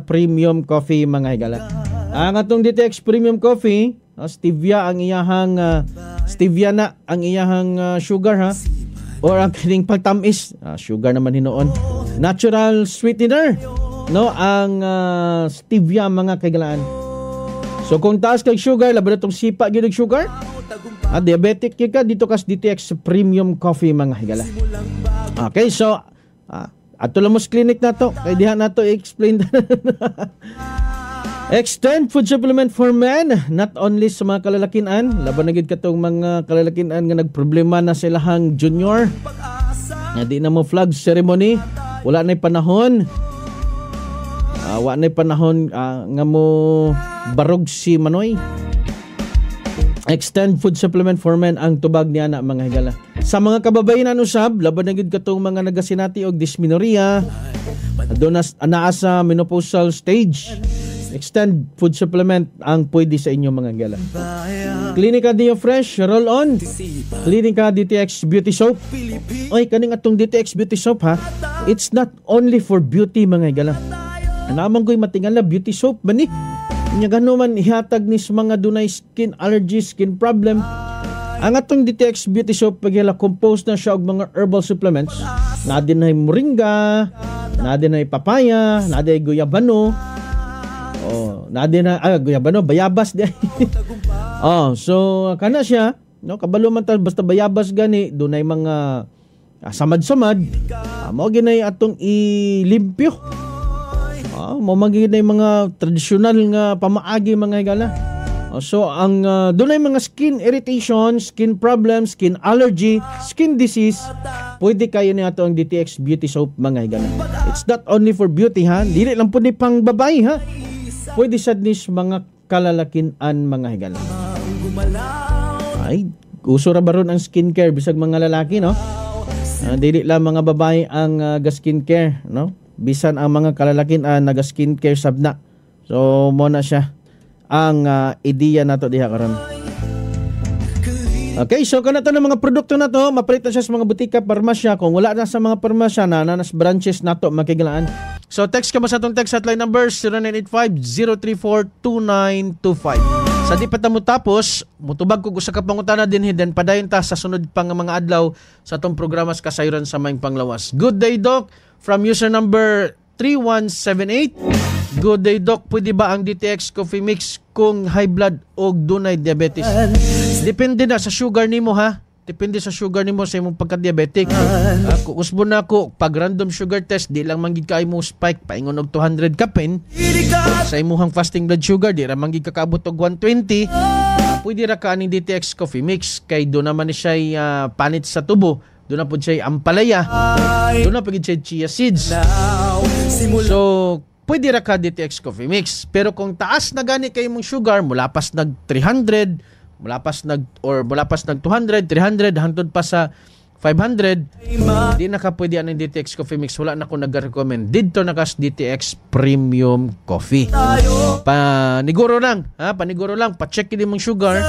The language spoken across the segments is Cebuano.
Premium Coffee, mga higala. Ang atong DTX Premium Coffee, stevia ang iyahang stevia na ang iyahang sugar ha. Or ang kining pagtamis, sugar naman hinuon. Natural sweetener, no, ang stevia, mga kaigalaan. So kung taas kag sugar, labi na tong sipa gyud og sugar, diabetic gyud ka, dito kas DTX Premium Coffee, mga higala. Okay, so ato lang mo sa clinic nato kay diha nato i-explain. Extend Food Supplement for Men, not only sa mga kalalakian, laban na gid katong mga kalalakian nga nagproblema na sa ilahang junior. Nga di na mo flag ceremony, wala na'y panahon. Wa na'y panahon nga mo barog si Manoy. Extend Food Supplement for Men ang tubag niya na, mga higala. Sa mga kababayenan usab, laban na gid katong mga nagasinati og dysmenorrhea, doon na naa sa menopausal stage. Extend Food Supplement ang pwede sa inyo, mga higala. Clinica Dio Fresh, Roll On. Clinica DTX Beauty Soap. Oy, kaning atong DTX Beauty Soap ha. It's not only for beauty, mga higala. Naman ko'y matingala, beauty soap ba ni? Nya gano man ihatag ni sa mga dunay skin allergy, skin problem. Ang atong DTX Beauty Soap pagila, composed na siya og mga herbal supplements. Naa din ay moringa, naa din ay papaya, naa din ay guyabano. Oh, naa din na guyabano, bayabas di. Oh, so kana siya, no, kabalo man ta basta bayabas gani, dunay mga samad-samad. Mao ginay atong ilimpyo. Mao man gyud nay mga tradisyonal nga pamaagi, mga higala. Oh, so ang dunay mga skin irritation, skin problem, skin allergy, skin disease, pwede kayo ni ato ang DTX Beauty Soap, mga higala. It's not only for beauty ha, dili lang pud ni pang babae ha. Pwede sad ni sa mga kalalakian, mga higala. Ay, uso ra ba ron ang skincare bisag mga lalaki, no? Dili lang mga babae ang ga skincare, no? Bisan ang mga kalalakian naga skincare sab na. So mo na siya ang ideya nato diha karon. Okay, so kana to ng mga produkto na to, mapalit na siya sa mga butika, parmasya. Kung wala na sa mga parmasya, na nas branches nato makigalaan. So text ka mo sa atong text hotline number 0985-034-2925. Sa di pa ta mo tapos, mutubag ko usa ka pangutana din, then padayon ta sa sunod pa nga mga adlaw sa atong programa sa Kasayuran sa Maayong Panglawas. Good day, Doc, from user number 3178. Good day, Doc, pwede ba ang DTX Coffee Mix kung high blood o dunay diabetes? Depende na sa sugar nimo ha. Depende sa sugar nimo sa imong pagka-diabetic. Kung usbon na ako, pag random sugar test, di lang man gid kay mo spike paingon og 200 kapin. Sa imuhang fasting blood sugar, di ra man gid kakaabot og 120. Pwede ra ka aning DTX Coffee Mix kay do naman ni siya panit sa tubo. Do na pud siya ampalaya. Do na pud siya chia seeds. So, pwede ra ka DTX Coffee Mix. Pero kung taas na gani kay imong sugar, mula pas nag 300, mula pas nag 200, 300 hangtod pa sa 500, di na ka pwede aning DTX Coffee Mix. Wala na ko nag-recommend. Didto na kas DTX Premium Coffee. Paniguro lang, ha? Paniguro lang, pa-check gid imong sugar.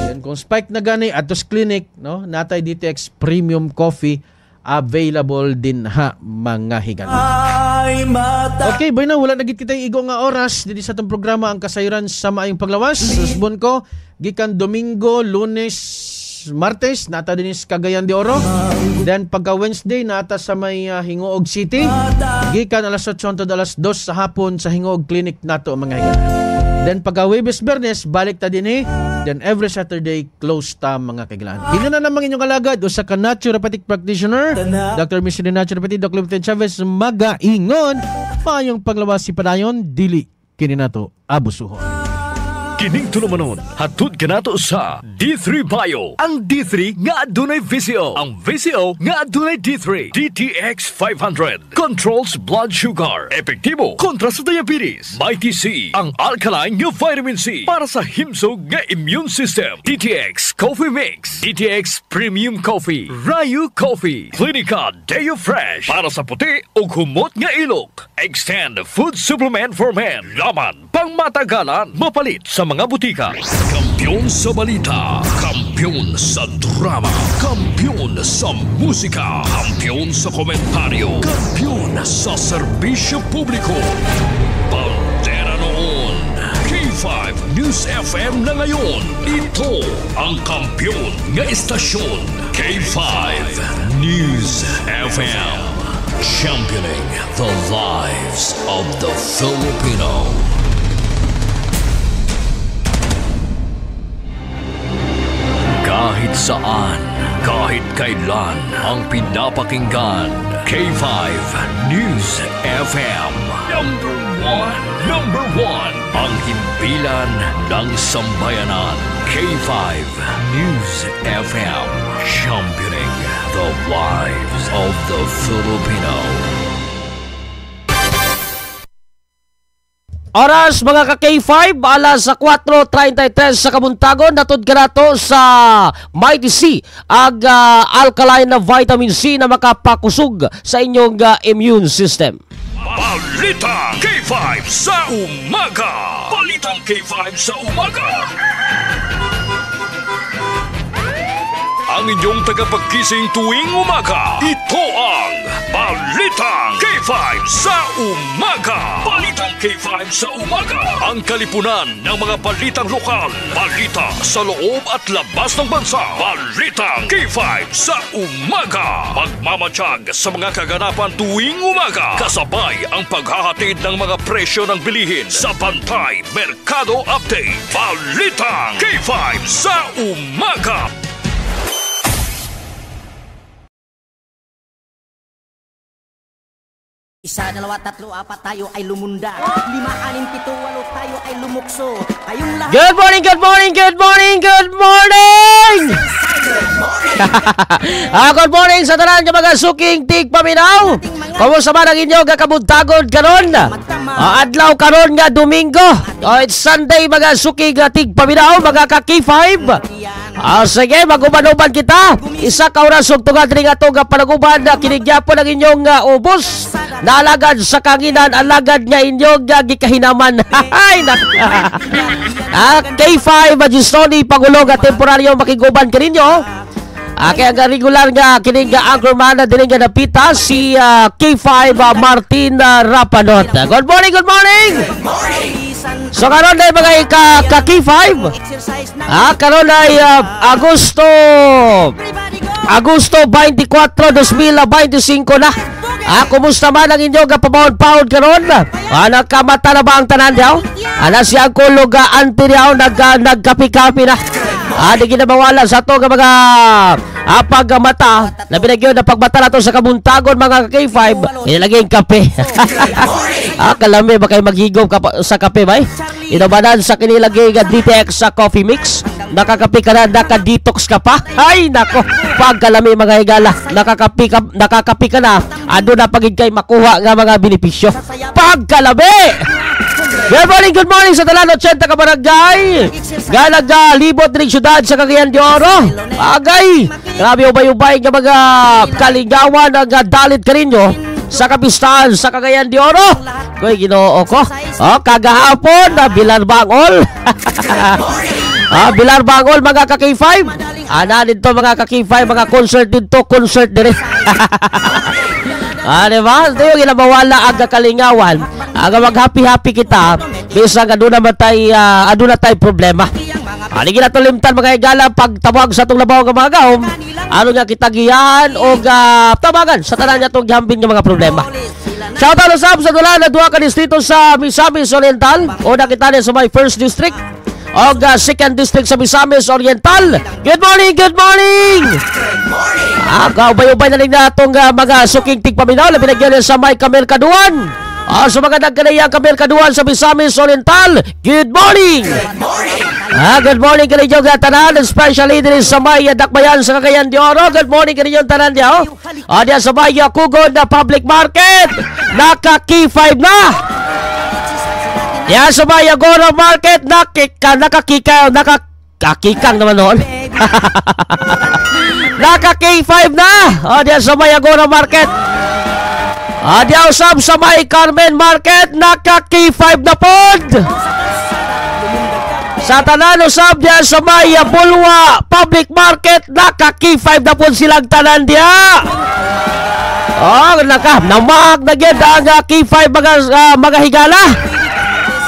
Then kung spike na gani atos clinic, no? Natay DTX Premium Coffee available din ha, mga higala. Okay, boy na, wala na gid kitay igo nga oras diri sa atong programa ang Kasayuran sa Maayong Paglawas. Susbon ko gikan Domingo, Lunes, Martes nata din sa Cagayan de Oro. Then pagka Wednesday nata sa may Gingoog City. Gikan alas 8 hangtod alas 2 sa hapon sa Gingoog Clinic nato, mga higala. Then pagka Huwebes, Biyernes balik ta din eh. Then every Saturday close ta, mga kaigilaan. Kini na namang inyong alagad usa ka naturopathic practitioner, Dr. Mission Naturopathy, Dr. Lieutenant Chavez, magaingon maayong paglawas, si padayon, dili kini nato abusuhon. Kining tulumanon, hatod kanato sa D3 Bio. Ang D3 nga adunay VCO. Ang VCO nga adunay D3. DTX 500 controls blood sugar. Epektibo kontra sa diabetes. Mighty C, ang alkaline nga vitamin C para sa himsog nga immune system. DTX Coffee Mix. DTX Premium Coffee. Rayu Coffee. Clinica Deo Fresh para sa puti ug humot nga ilok. Extend Food Supplement for Men. Laman pangmatagalan. Mapalit sa mga butika. Kampiyon sa balita. Kampiyon sa drama. Kampiyon sa musika. Kampiyon sa komentaryo. Kampiyon sa serbisyo publiko. News FM na ngayon. Ito ang kampiyon nga istasyon. K5 News FM. Championing the lives of the Filipino. Kahit saan, kahit kailan, ang pinapakinggan. K5 News FM. Number 1. Number 1. Ang himpilan ng sambayanan. K5 News FM. Championing the lives of the Filipino. Oras mga ka-K5, alas 4:33 sa kabuntagon, natud ka nato sa Mighty C, ag alkaline na vitamin C na makapakusog sa inyong immune system. Balita K5 sa umaga. Balitang K5 sa umaga. Ang inyong tagapagkising tuwing umaga. Ito ang Balitang K5 sa umaga. Balitang K5 sa umaga. Ang kalipunan ng mga balitang lokal. Balita sa loob at labas ng bansa. Balitang K5 sa umaga. Magmamatsyag sa mga kaganapan tuwing umaga. Kasabay ang paghahatid ng mga presyo ng bilihin sa Bantay Merkado Update. Balitang K5 sa umaga. Isa, dalawa, tatlo, apat, tayo ay lumunda. 5, 6, 7, 8, tayo ay lumukso. Kayong lahat. Good morning, good morning, good morning, good morning! Good morning sa tanan nga mga suking tigpaminaw. Kumusta man ang inyong kabuntagon karon? Adlaw karon nga Domingo. It's Sunday mga suking tigpaminaw, mga ka K5. Sige, maguban-uban kita. Isa ka oras ug tungod diri nga atong panaguban na kinigyapon ang inyong ubos. Naalagad sa kanginan, alagad nga inyong gikahinaman. Ay, K5 Magistoni Pagulong at temporaryo makiguban kaninyo. Kaya ang regular nga kining anchorman na dining nga napita si K5 Martin Rapanot. Good morning, good morning. So karon ay mga ka K5. Karon ay Agosto 24, 2025 na. Kumusta man ang inyong pabaon-paon karon? Nagkamata na ba ang tanan diaw? Ana si ang kulog anti diaw nagkapi-kapi na. Di ginabawala sa ato nga mga pagmata na binagyo na pagmata nato sa kabuntagon mga K5, inilagay kape. Kalami ba kayo maghigop sa kape bay? Inubanan sa kinilagay nga DTX sa coffee mix. Nakakape ka na, naka-detox ka pa. Ay nako, pagkalami mga higala, nakakape ka na, ando na pagid kay makuha nga mga benepisyo. Pagkalami! Good morning sa talan 80 ka barangay. Nga naglibot ning syudad sa Cagayan de Oro. Agay, grabe ubay-ubay nga mga kalingawan ang dalit kaninyo sa kapistahan sa Cagayan de Oro. Koy Ginoo ko. Oh, kagahapon na Bilar Bangol. Bilar Bangol mga ka K5. Ana dito mga ka K5, mga concert dito, concert dire. Diba? Ito yung ginabawala ang kalingawan. Aga mag-happy-happy kita bisag aduna man tay aduna tay problema. Ani ginatulimtan mga higala pagtawag sa atong labaw nga mga gahom. Ano nga kita giyan og tabangan sa tanan nga atong gihambin nga mga problema. Shout out usab sa dula na duha ka distrito sa Misamis Oriental. Una kita ni sa may first district og second district sa Misamis Oriental. Good morning, good morning. Kaubay-ubay na rin na itong mga suking tigpaminaw na binagyan sa may Kamerkaduan. Sa mga nagkanayang Kamerkaduan sa Misamis Oriental, good morning! Good morning! Good morning kaninyo nga tanan, especially din sa may Dakbayan sa Cagayan de Oro. Good morning kaninyo tanan diya. Diya sa may Kugod na Public Market, naka K5 na! Diya sa may Agora Market, nakakikang naman noon. Naka K5 na! Diya sa may Agora Market. Diya usab sa may Carmen Market, naka K5 na pod. Sa tanan usab diya sa may Bulwa Public Market, naka K5 na pod silang tanan diya. Naka namag na gyud ang K5 mga higala.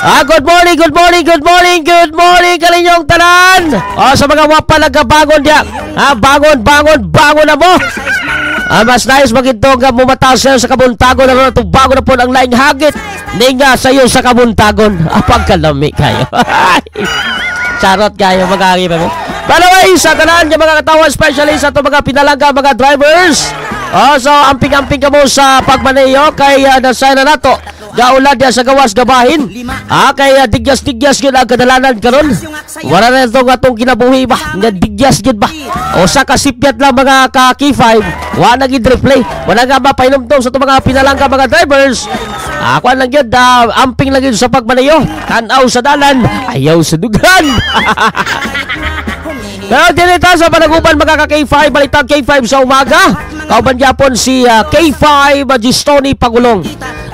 Good morning, good morning, good morning, good morning kaninyong tanan. Oh, sa mga wapa nagabangon diya. Bangon, bangon, bangon na mo. Mas nice magito nga mumata sa kabuntagon na ito bago na po ang laing hagit ninga sayo sa kabuntagon. Pagkalami kayo. Charot kayo mga kaibigan mo. By the way, sa tanan nga mga katawan, especially sa itong mga pinalangga mga drivers. Oh, so amping-amping ka mo sa pagmaneho kay nasay na nato. Gaulad ya sa gawas gabahin. Kay digyas-digyas gyud ang kadalanan karon. Wala na itong atong kinabuhi ba? Nga digyas gyud ba? O sa kasipyat lang mga ka K5, wa na gid replay. Wala nga ba painumdum sa itong mga pinalangga mga drivers. Kuan lang gyud, amping lang gyud sa pagmaneho. Tan-aw sa dalan, ayaw sa dugan. Pero dinita sa panaguban mga ka-K5, balitang K5 sa umaga. Kauban gyapon si K5 Gistoni Pagulong.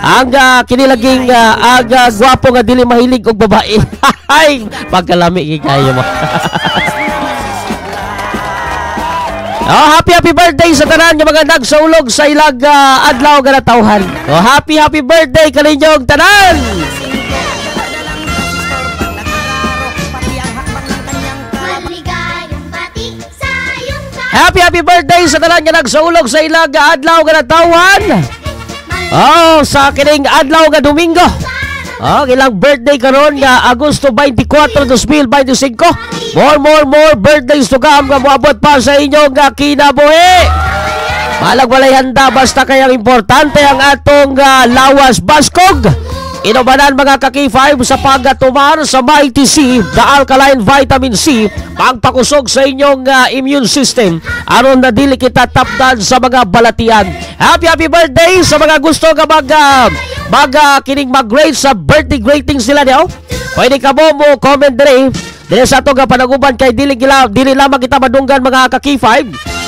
Ang kinilaging ang gwapo nga dili mahilig og babae. Ay, pagkalami kayo mo. Oh, happy happy birthday sa tanan nga mga nagsaulog sa ilang adlaw nga natawhan. Oh, happy happy birthday kaninyong tanan. Happy happy birthday sa tanan nga nagsaulog sa ilang adlaw nga natawhan. Oh, sa kining adlaw nga Domingo. Oh, ilang birthday karon nga Agosto 24, 2025. More more more birthdays to come nga moabot pa sa inyong kinabuhi. Malag walay handa basta kay ang importante ang atong lawas baskog. Inubanan mga ka-K5 sa pagtumar sa Mighty C, the alkaline vitamin C, pangpakusog sa inyong immune system aron na dili kita tapdan sa mga balatian. Happy happy birthday sa mga gusto nga mag kining mag-grade sa birthday greetings nila niyo. Pwede ka mo comment dire dire sa ato nga panaguban kay dili dili lamang kita madunggan mga ka-K5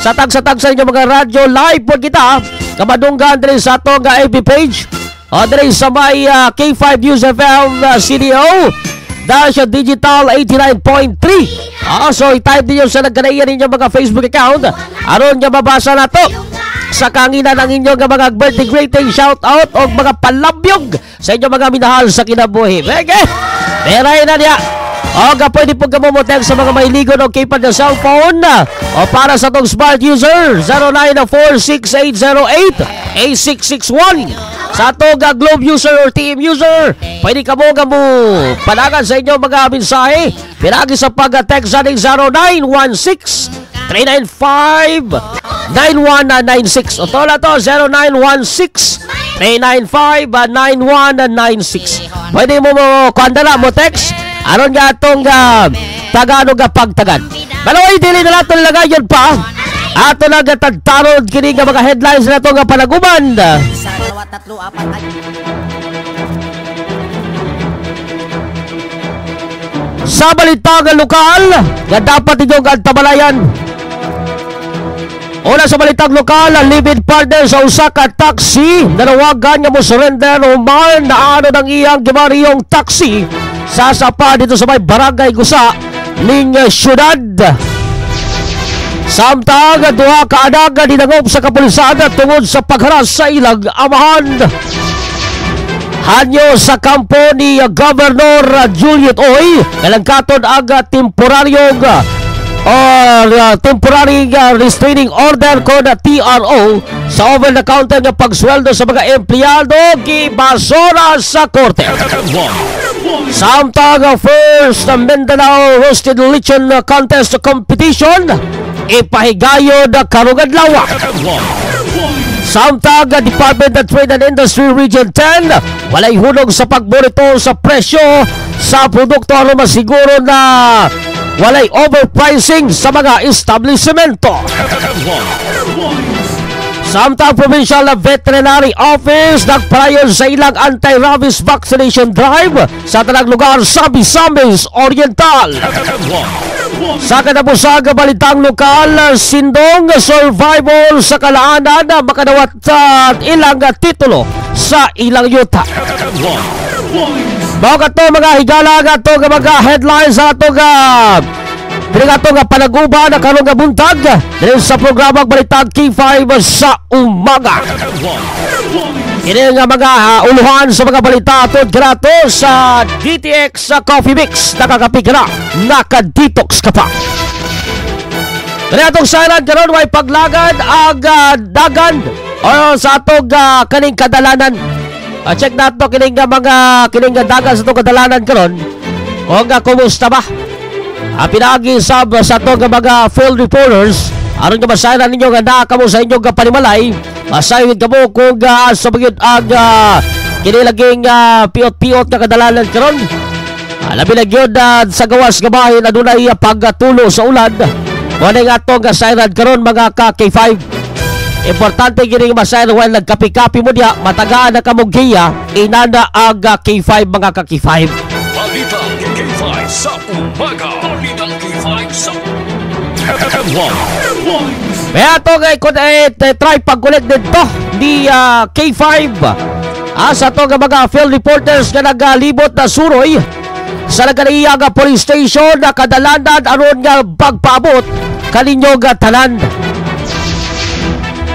sa tag sa inyong mga radyo live pod kita kamadunggan dire sa ato nga FB page. O dire sa may K5 News FM CDO dash Digital 89.3. So i-type niyo sa nagkanaiyan ninyong mga Facebook account aron nga mabasa nato sa kanginan ang inyong mga birthday greeting, shout out o mga palabyog sa inyong mga minahal sa kinabuhi. Okay, meray na niya. O ga pwede po kamumoteg sa mga mahiligon o keypad na cellphone o para sa tong smart user 0946-808-8661. Sa atong Globe user or TM user, pwede ka mo nga mo panagan sa inyong mga mensahe. Pinagi sa pag-text sa 0916-395-9196. O to na to, 0916-395-9196. Pwede mo mo kuanda mo text aron nga atong Tagalog nga pagtagan. Balaway dili na nato lagayon pa. Ato na gatagtarod kini nga mga headlines na nga panaguban. Sa balita nga lokal nga dapat inyong antabalayan. Una sa balitang lokal, ang live-in partner sa usa ka taxi nanawagan nga mo surrender human na ano ng iyang gimariyong taxi sa sapa dito sa may barangay Gusa ning syudad. Samtang duha ka anak dinangop sa kapulisan tungod sa pagharas sa ilang amahan. Hanyo sa kampo ni Governor Juliet Oy kalangkaton ang temporaryong or temporary restraining order ko na TRO sa over-the-counter nga pagsweldo sa mga empleyado gibasura sa korte. Samtang first Mindanao Roasted Lechon Contest Competition ipahigayod karong adlaw. Samtang Department of Trade and Industry Region 10 walay hulog sa pagmonitor sa presyo sa produkto aron masiguro na walay overpricing sa mga establishmento. Samtang Provincial Veterinary Office nagparayon sa ilang anti-rabies vaccination drive sa tanang lugar sa Misamis Oriental. Sa katapusan ng balitang lokal, sindong survival sa kalaanan makadawat ilang titulo sa ilang yuta. Mga to mga higala nga to nga mga headlines sa ato nga pinagato nga panaguba na karong nga buntag diri sa programang Balitang K5 sa umaga. Kini nga mga uluhan sa mga balita atod kanato sa DTX sa Coffee Mix. Nakakapi ka na, naka-detox ka pa. Kani atong sayran karon way paglagad ang dagan o sa atong kaning kadalanan. Check nato kining mga kining dagan sa atong kadalanan karon. Kung kumusta ba? Pinaagi sab sa atong mga field reporters aron nga masayran ninyo nga naa kamo sa inyong panimalay. Masayod kamo kung sa magyud ang kini laging piot-piot nga kadalanan karon. Labi na gyud sa gawas nga bahin adunay pagtulo sa ulan. Mo ning atong sayran karon mga ka K5. Importante gini nga masayran while nagkapi-kapi mo diya, matagaan na kamong giya, inana ang K5 mga ka K5. Balitang K5 sa umaga. Balitang K5 sa Headline. Kaya ito nga try pag-connect dito ni K5 sa ito nga mga field reporters nga nagalibot na suroy sa nagkaniya nga police station na kadalanan aron nga pagpaabot kaninyo nga tanan.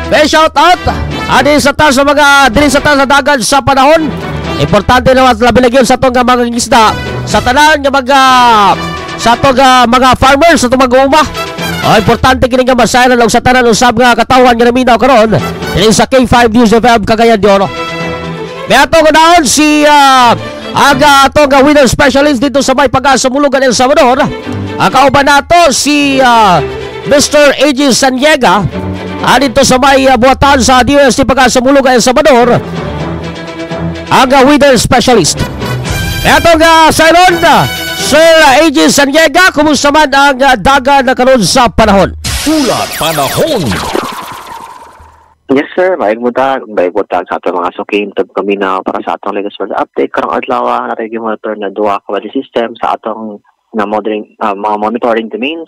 May shout out ani sa ta sa mga diri sa ta sa dagan sa panahon. Importante na labi lagi sa atong nga mga isda sa tanan nga mga sa atong mga farmers sa atong mga uma. Oh, importante kini nga masayran og sa tanan usab nga katawhan nga naminaw karon dinhi sa K5 News FM Cagayan de Oro. May ato naon si ang atong weather specialist dito sa may Pag-asa Mulugan, El Salvador. Ang kauban nato si Mr. AJ Saniega dito sa may buhatan sa DOST Pag-asa Mulugan, El Salvador, ang weather specialist. May atong sayron, Sir AJ Saniega, kumusta man ang dagan na karon sa panahon? Ulat panahon. Yes sir, maayong buntag sa atong mga suking tagpaminaw para sa atong latest weather update karong adlaw. Natin monitor na duha ka weather system sa atong na modeling, mga monitoring domains.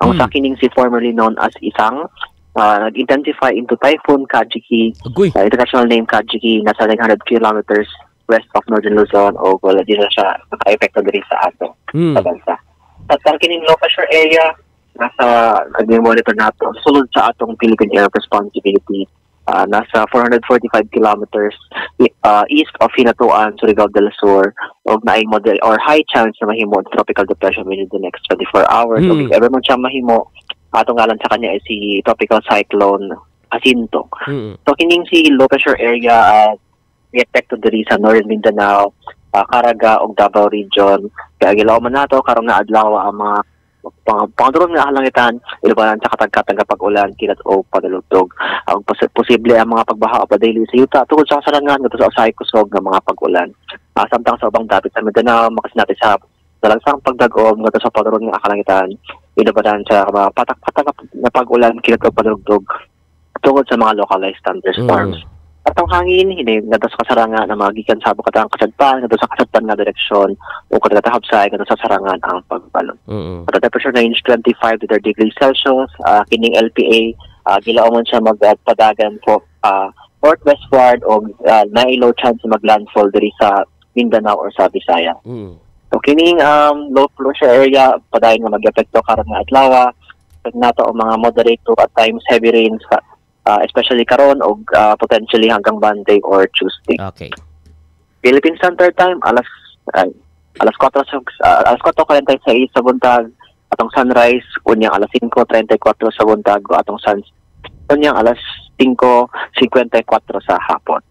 Ang usa kining si formerly known as Isang, nag-intensify into Typhoon Kajiki, international name Kajiki, nasa 900 kilometers west of Northern Luzon o wala din na siya naka-epekto diri sa ato sa bansa. At ang kining low pressure area nasa nag-monitor nato sulod sa atong Philippine Area of Responsibility, nasa 445 kilometers east of Hinatuan, Surigao del Sur, og naay model or high chance na mahimo ang tropical depression within the next 24 hours. Og if ever man siya mahimo, atong ngalan sa kanya ay si Tropical Cyclone Jacinto. So kining si low pressure area epekto diri sa Northern Mindanao, Caraga ug Davao region. Kaya gilaw man nato karong nga adlaw ang mga pangadron nga kalangitan ilubanan sa katagkatag nga pag-ulan, kilat o padalugdog. Ang posible ang mga pagbaha o padayli sa yuta tungod sa kasarangan ngadto sa usahay kusog nga mga pag-ulan. Samtang sa ubang dapit sa Mindanao makasinati sa dalagsang pagdag-om ngadto sa padron nga kalangitan ilubanan sa mga patak-patak nga pag-ulan, kilat o padalugdog tungod sa mga localized thunderstorms. At ang hangin, hindi ngadto sa kasarangan ang mga gikan sa bukatang kasadpan, ngadto sa kasadpan nga direksyon o kadgatahapsay ngadto sa sarangan ang pagbalon. At ang temperature range 25 to 30 degrees Celsius, kining LPA, gilaongon siya magpadagan po northwestward o naay low chance maglandfall diri sa Mindanao or sa Visaya. So kining low pressure area padayon nga mag-epekto karon nga adlaw, nato ang mga moderate to at times heavy rains especially karon og potentially hanggang Monday or Tuesday. Okay. Philippine Standard Time alas 4:46 sa buntag, atong sunrise unyang alas 5:34 sa buntag, atong sunset unyang alas 5:54 sa hapon.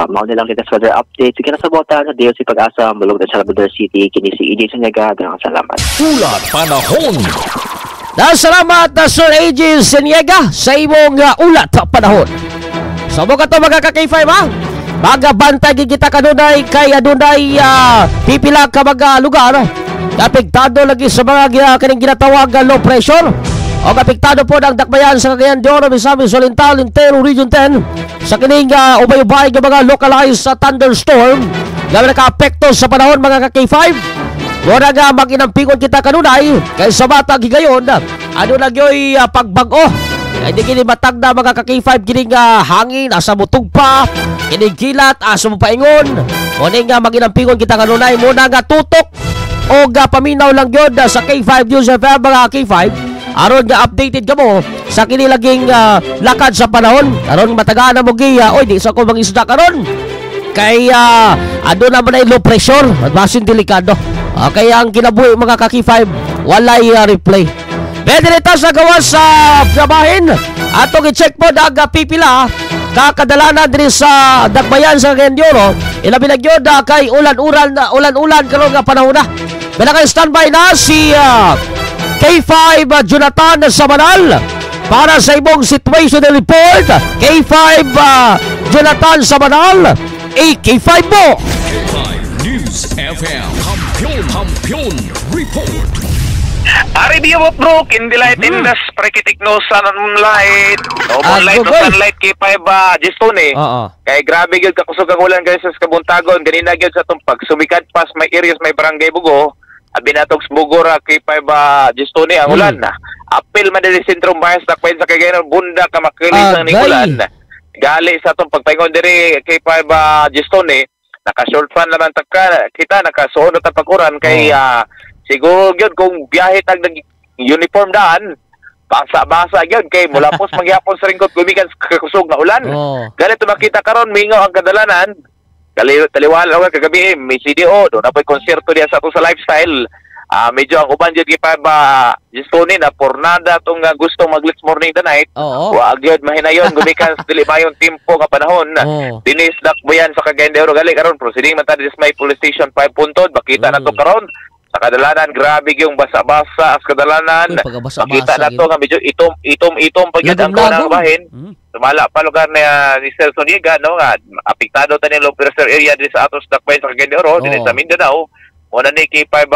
Mao nilang latest weather update. Sige na sa botan sa DOC Pag-asa, Mulog sa Salvador City, kini si EJ Saniega. Daghang salamat. Ulat panahon. Salamat Sir AJ Saniega sa imong ulat panahon. So mo kato mga ka-K5 ha. Magabantay gid kita kanunay kay adunay pipila ka mga lugar apektado lagi sa mga kaning ginatawag low pressure. O apektado po ang dakbayan sa Cagayan de Oro, Misamis Oriental, Intero Region 10 sa kining ubay-ubay nga mga localized sa thunderstorm nga nakaapekto sa panahon mga ka-K5. Muna nga maginampingon kita kanunay kay sa matag higayon ano na gyoy pagbag-o. Hindi kini matagda mga ka-K5 kining hangin asa mutug pa, kining kilat asa mopaingon. Muna nga maginampingon kita kanunay, muna nga tutok o paminaw lang gyud sa K5 News FM mga K5. Aron nga updated ka mo sa kinilaging lakad sa panahon. Aron matagaan na mo giya, oy, di sa ko mangisda karon. Kay aduna man ay low pressure at basin delikado. Kaya ang kinabuhi mga ka-K5 walay replay. Pwede nito sa gawas sa trabahin. Atong i-check po ang pipila kakadalanan diri sa Dakbayan sa Cagayan de Oro. Ilabi na gyud kay ulan-ulan ulan-ulan karon nga panahon na. Kay standby na si K5 Jonathan Sabanal para sa imong situational report. K5 Jonathan Sabanal, AK5 mo. K5 News FM. Kampiyon, Kampiyon Report. Ari biyo bro, kindlight in the prekitik no sunlight. No moonlight, no sunlight K5 Gistone eh. Kay grabe gyud kakusog ang ulan guys sa kabuntagon. Ganina gyud sa atong pagsumikad pas may areas may barangay Bugo. Abi natog sa Bugo ra K5 Gistone ang ulan. Apil man diri sentrum Bayas Dakbayan sa Cagayan bunda ka makilis ang ulan. Gali sa atong pagpaingon diri K5 Gistone, naka short fan naman ta kita nakasuon ta pag-uran kay siguro gyud kung biyahe tag nag uniform daan basa-basa gyud kay mulapos magyapon sa ringkot gumikan sa kusog nga ulan. Ganito makita karon mingaw ang kadalanan. Taliwala og kagabi may CDO do na po'y konsyerto diya sa ato sa lifestyle. Medyo ang uban gyud gipa ba Gistone na pornada tong gusto mag-let's morning the night. Wa gyud mahinayon gumikan sa dili mayon timpo nga panahon. Dinis Dakbayan sa Cagayan de Oro gali karon proceeding man ta dinis may police station 5 puntod makita na to karon. Sa kadalanan grabe yung basa-basa as kadalanan. Makita na to nga medyo itom-itom pag yun ang kanang bahin. Sumala pa lugar ni Sir Soniga no nga apektado ta ni low pressure area diri sa atos Dakbayan sa Cagayan de Oro dinhi sa Mindanao. Muna ni K5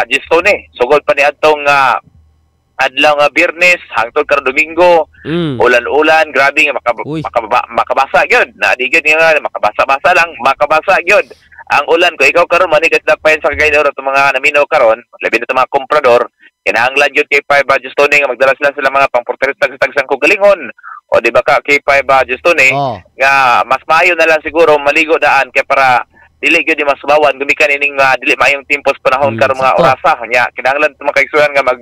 Gistone sugod pa ni adtong adlaw nga Biyernes hangtod karon Domingo. Ulan-ulan grabe nga makabasa gyud na di gyud nga makabasa-basa lang makabasa gyud ang ulan. Ko ikaw karon manikas Dakbayan sa Cagayan de Oro itong mga naminaw karon labi na itong mga komprador kinahanglan gyud K5 Gistone nga magdala sila mga pangporterista sa tagsang kagalingon o di ba ka K5 Gistone nga mas maayo na lang siguro maligo daan kay para dili gyud mas bawan gumikan ining dili maayong timpos panahon karon mga orasa nya kinahanglan itong mga kaigsuonan nga mag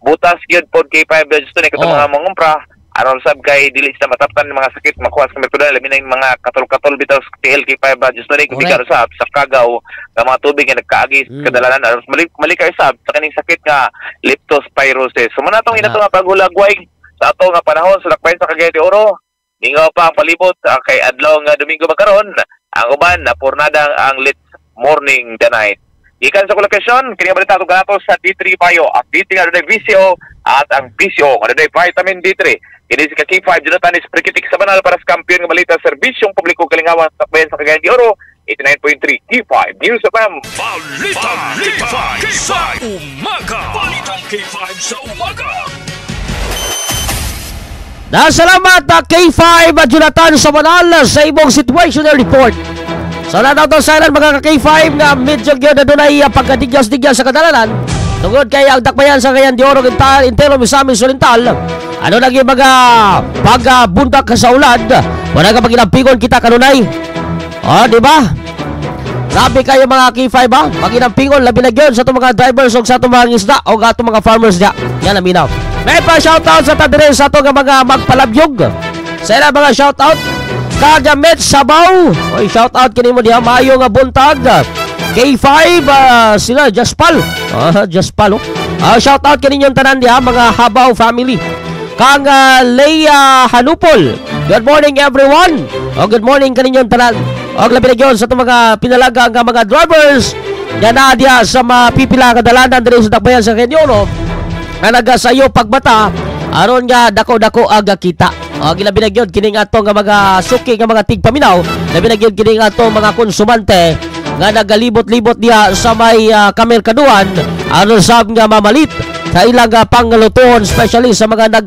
butas gyud pod K5 Gistone katong mga mangumpra aron sab kay dili sila mataptan ng mga sakit makuha sa merkudan labi na yung mga katol-katol bitaw sa TL K5 Gistone gumikan usab sa kagaw nga mga tubig nga nagkaagi kadalanan aron malikay usab sa kaning sakit nga leptospirosis. So muna atong inato nga paghulagway sa ato nga panahon sa Dakbayan sa Cagayan de Oro. Mingaw pa ang palibot kay adlaw nga Domingo magkaron ang uban na pornada ang late morning the night. Gikan sa kolokasyon, kini balita ato kanato sa D3 Bio, ang D3 nga dunay VCO at ang VCO nga dunay vitamin D3. Kini si K5 Jonathan is Prekitik sa banal para sa kampiyon nga balita serbisyong publiko kalingawan sa Dakbayan sa Cagayan de Oro, 89.3 K5 News FM. Balita K5 sa umaga. Balita K5 sa umaga. Salamat K5 Jonathan Sabanal sa imong situational report. So na sa mga ka-K5 nga medyo gyud adunay pagkadigyas-digyas sa kadalanan tungod kay ang Dakbayan sa Cagayan de Oro Intero Misamis Oriental ano lagi mga pagbundak sa ulan wala ka paginampigon kita kanunay. Di ba? Grabe kayo mga K5 ha? Paginampingon labi na gyud sa itong mga drivers o sa itong mga isda o sa itong mga farmers diya. Yan aminaw. May pa shoutout sa tadire sa itong mga magpalabyog. Sa ilang mga shoutout Kagamet Sabaw. Oy, shoutout kini mo diha maayo nga buntag. K5 sila Jaspal. Jaspal oh. Shoutout kini inyong tanan diha mga Habaw family. Kang Leia Hanupol. Good morning everyone. Oh, good morning kaninyong tanan. Og labi na gyud sa itong mga pinalaga nga mga drivers nga naa diha sa mapipila kadalanan diri sa Dakbayan sa Cagayan de Oro nga nagasayo pagbata aron nga dako-dako aga kita. Og labi na gyud kining ato nga mga suki nga mga tigpaminaw, labi na gyud kining ato mga konsumante nga nagalibot-libot diha sa may kamerkaduan aron sab nga mamalit sa ilang panglutuon, especially sa mga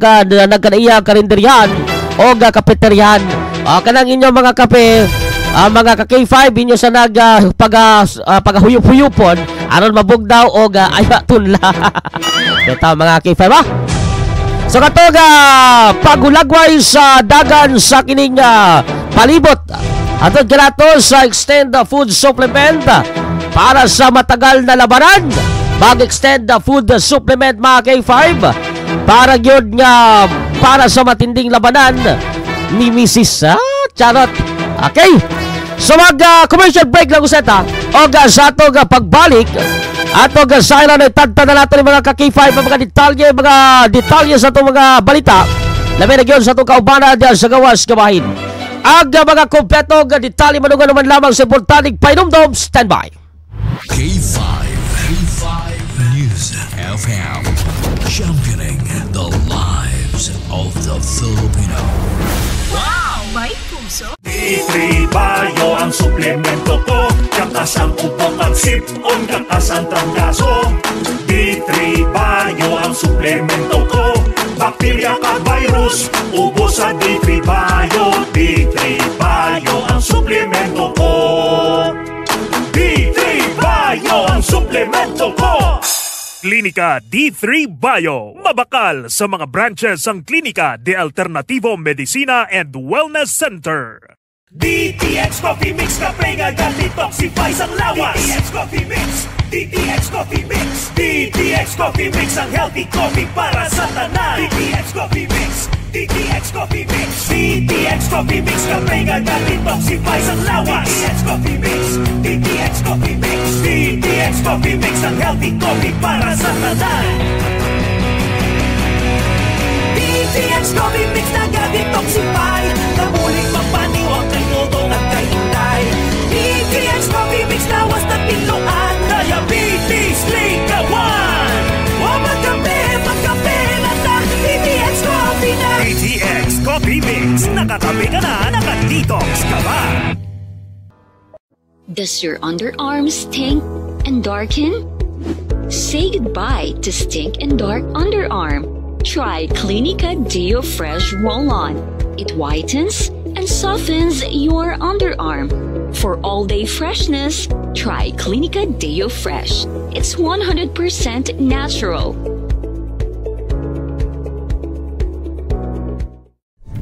nagkanaiya karinderyahan o kapeteryahan. Kanang inyong mga kape, mga ka-K5 inyo sa nag pagahuyop-huyupon aron mabugdaw og aya tunla. Ito mga K5 ha. So katong pagulagway sa dagan sa kining palibot atod kanato sa Extend the Food Supplement para sa matagal na labanan. Mag-extend the food supplement mga K5. Para gyud nga para sa matinding labanan ni Mrs. Charot. Okay. So mag commercial break lang useta. O sa ato pagbalik ato sa ilan ay tadta na natin mga ka-K5 mga detalye sa atong mga balita. Labi na gyud sa atong kaubanan diyan sa gawas kabahin. Ang mga kompleto nga detalye manugan naman lamang sa Importante Painumdom. Standby. K5 News FM, championing the lives of the Filipino. Wow! May puso? D3 Bio ang suplemento ko. Kakas ang ubo kag sipon, kakas ang trangkaso. D3 Bio ang suplemento ko. Bakterya kag virus, ubo sa D3 Bio. D3 Bio ang suplemento ko. D3 Bio ang suplemento ko. Klinika D3 Bio. Mabakal sa mga branches ang Klinika de Alternativo Medicina and Wellness Center. DTX Coffee Mix, kape nga detoxify sang lawas. DTX Coffee Mix, DTX Coffee Mix, DTX Coffee Mix, ang healthy coffee para sa tanan. DTX Coffee Mix, DTX Coffee Mix, DTX Coffee Mix, kape nga detoxify sang lawas. DTX Coffee Mix, DTX Coffee Mix, DTX Coffee Mix, ang healthy coffee para sa tanan. DTX Coffee Mix naga-detoxify, nabulig mapaniwang kay Dodong at kay Inday. DTX Coffee Mix lawas na tiluan, diabetes ligawan. O magkape, magkape na ta, DTX Coffee na. DTX Coffee Mix, nakakape ka na, naka-detox ka ba? Does your underarm stink and darken? Say goodbye to stink and dark underarm. Try Clinica Deo Fresh Roll-On. It whitens and softens your underarm. For all-day freshness, try Clinica Deo Fresh. It's 100% natural.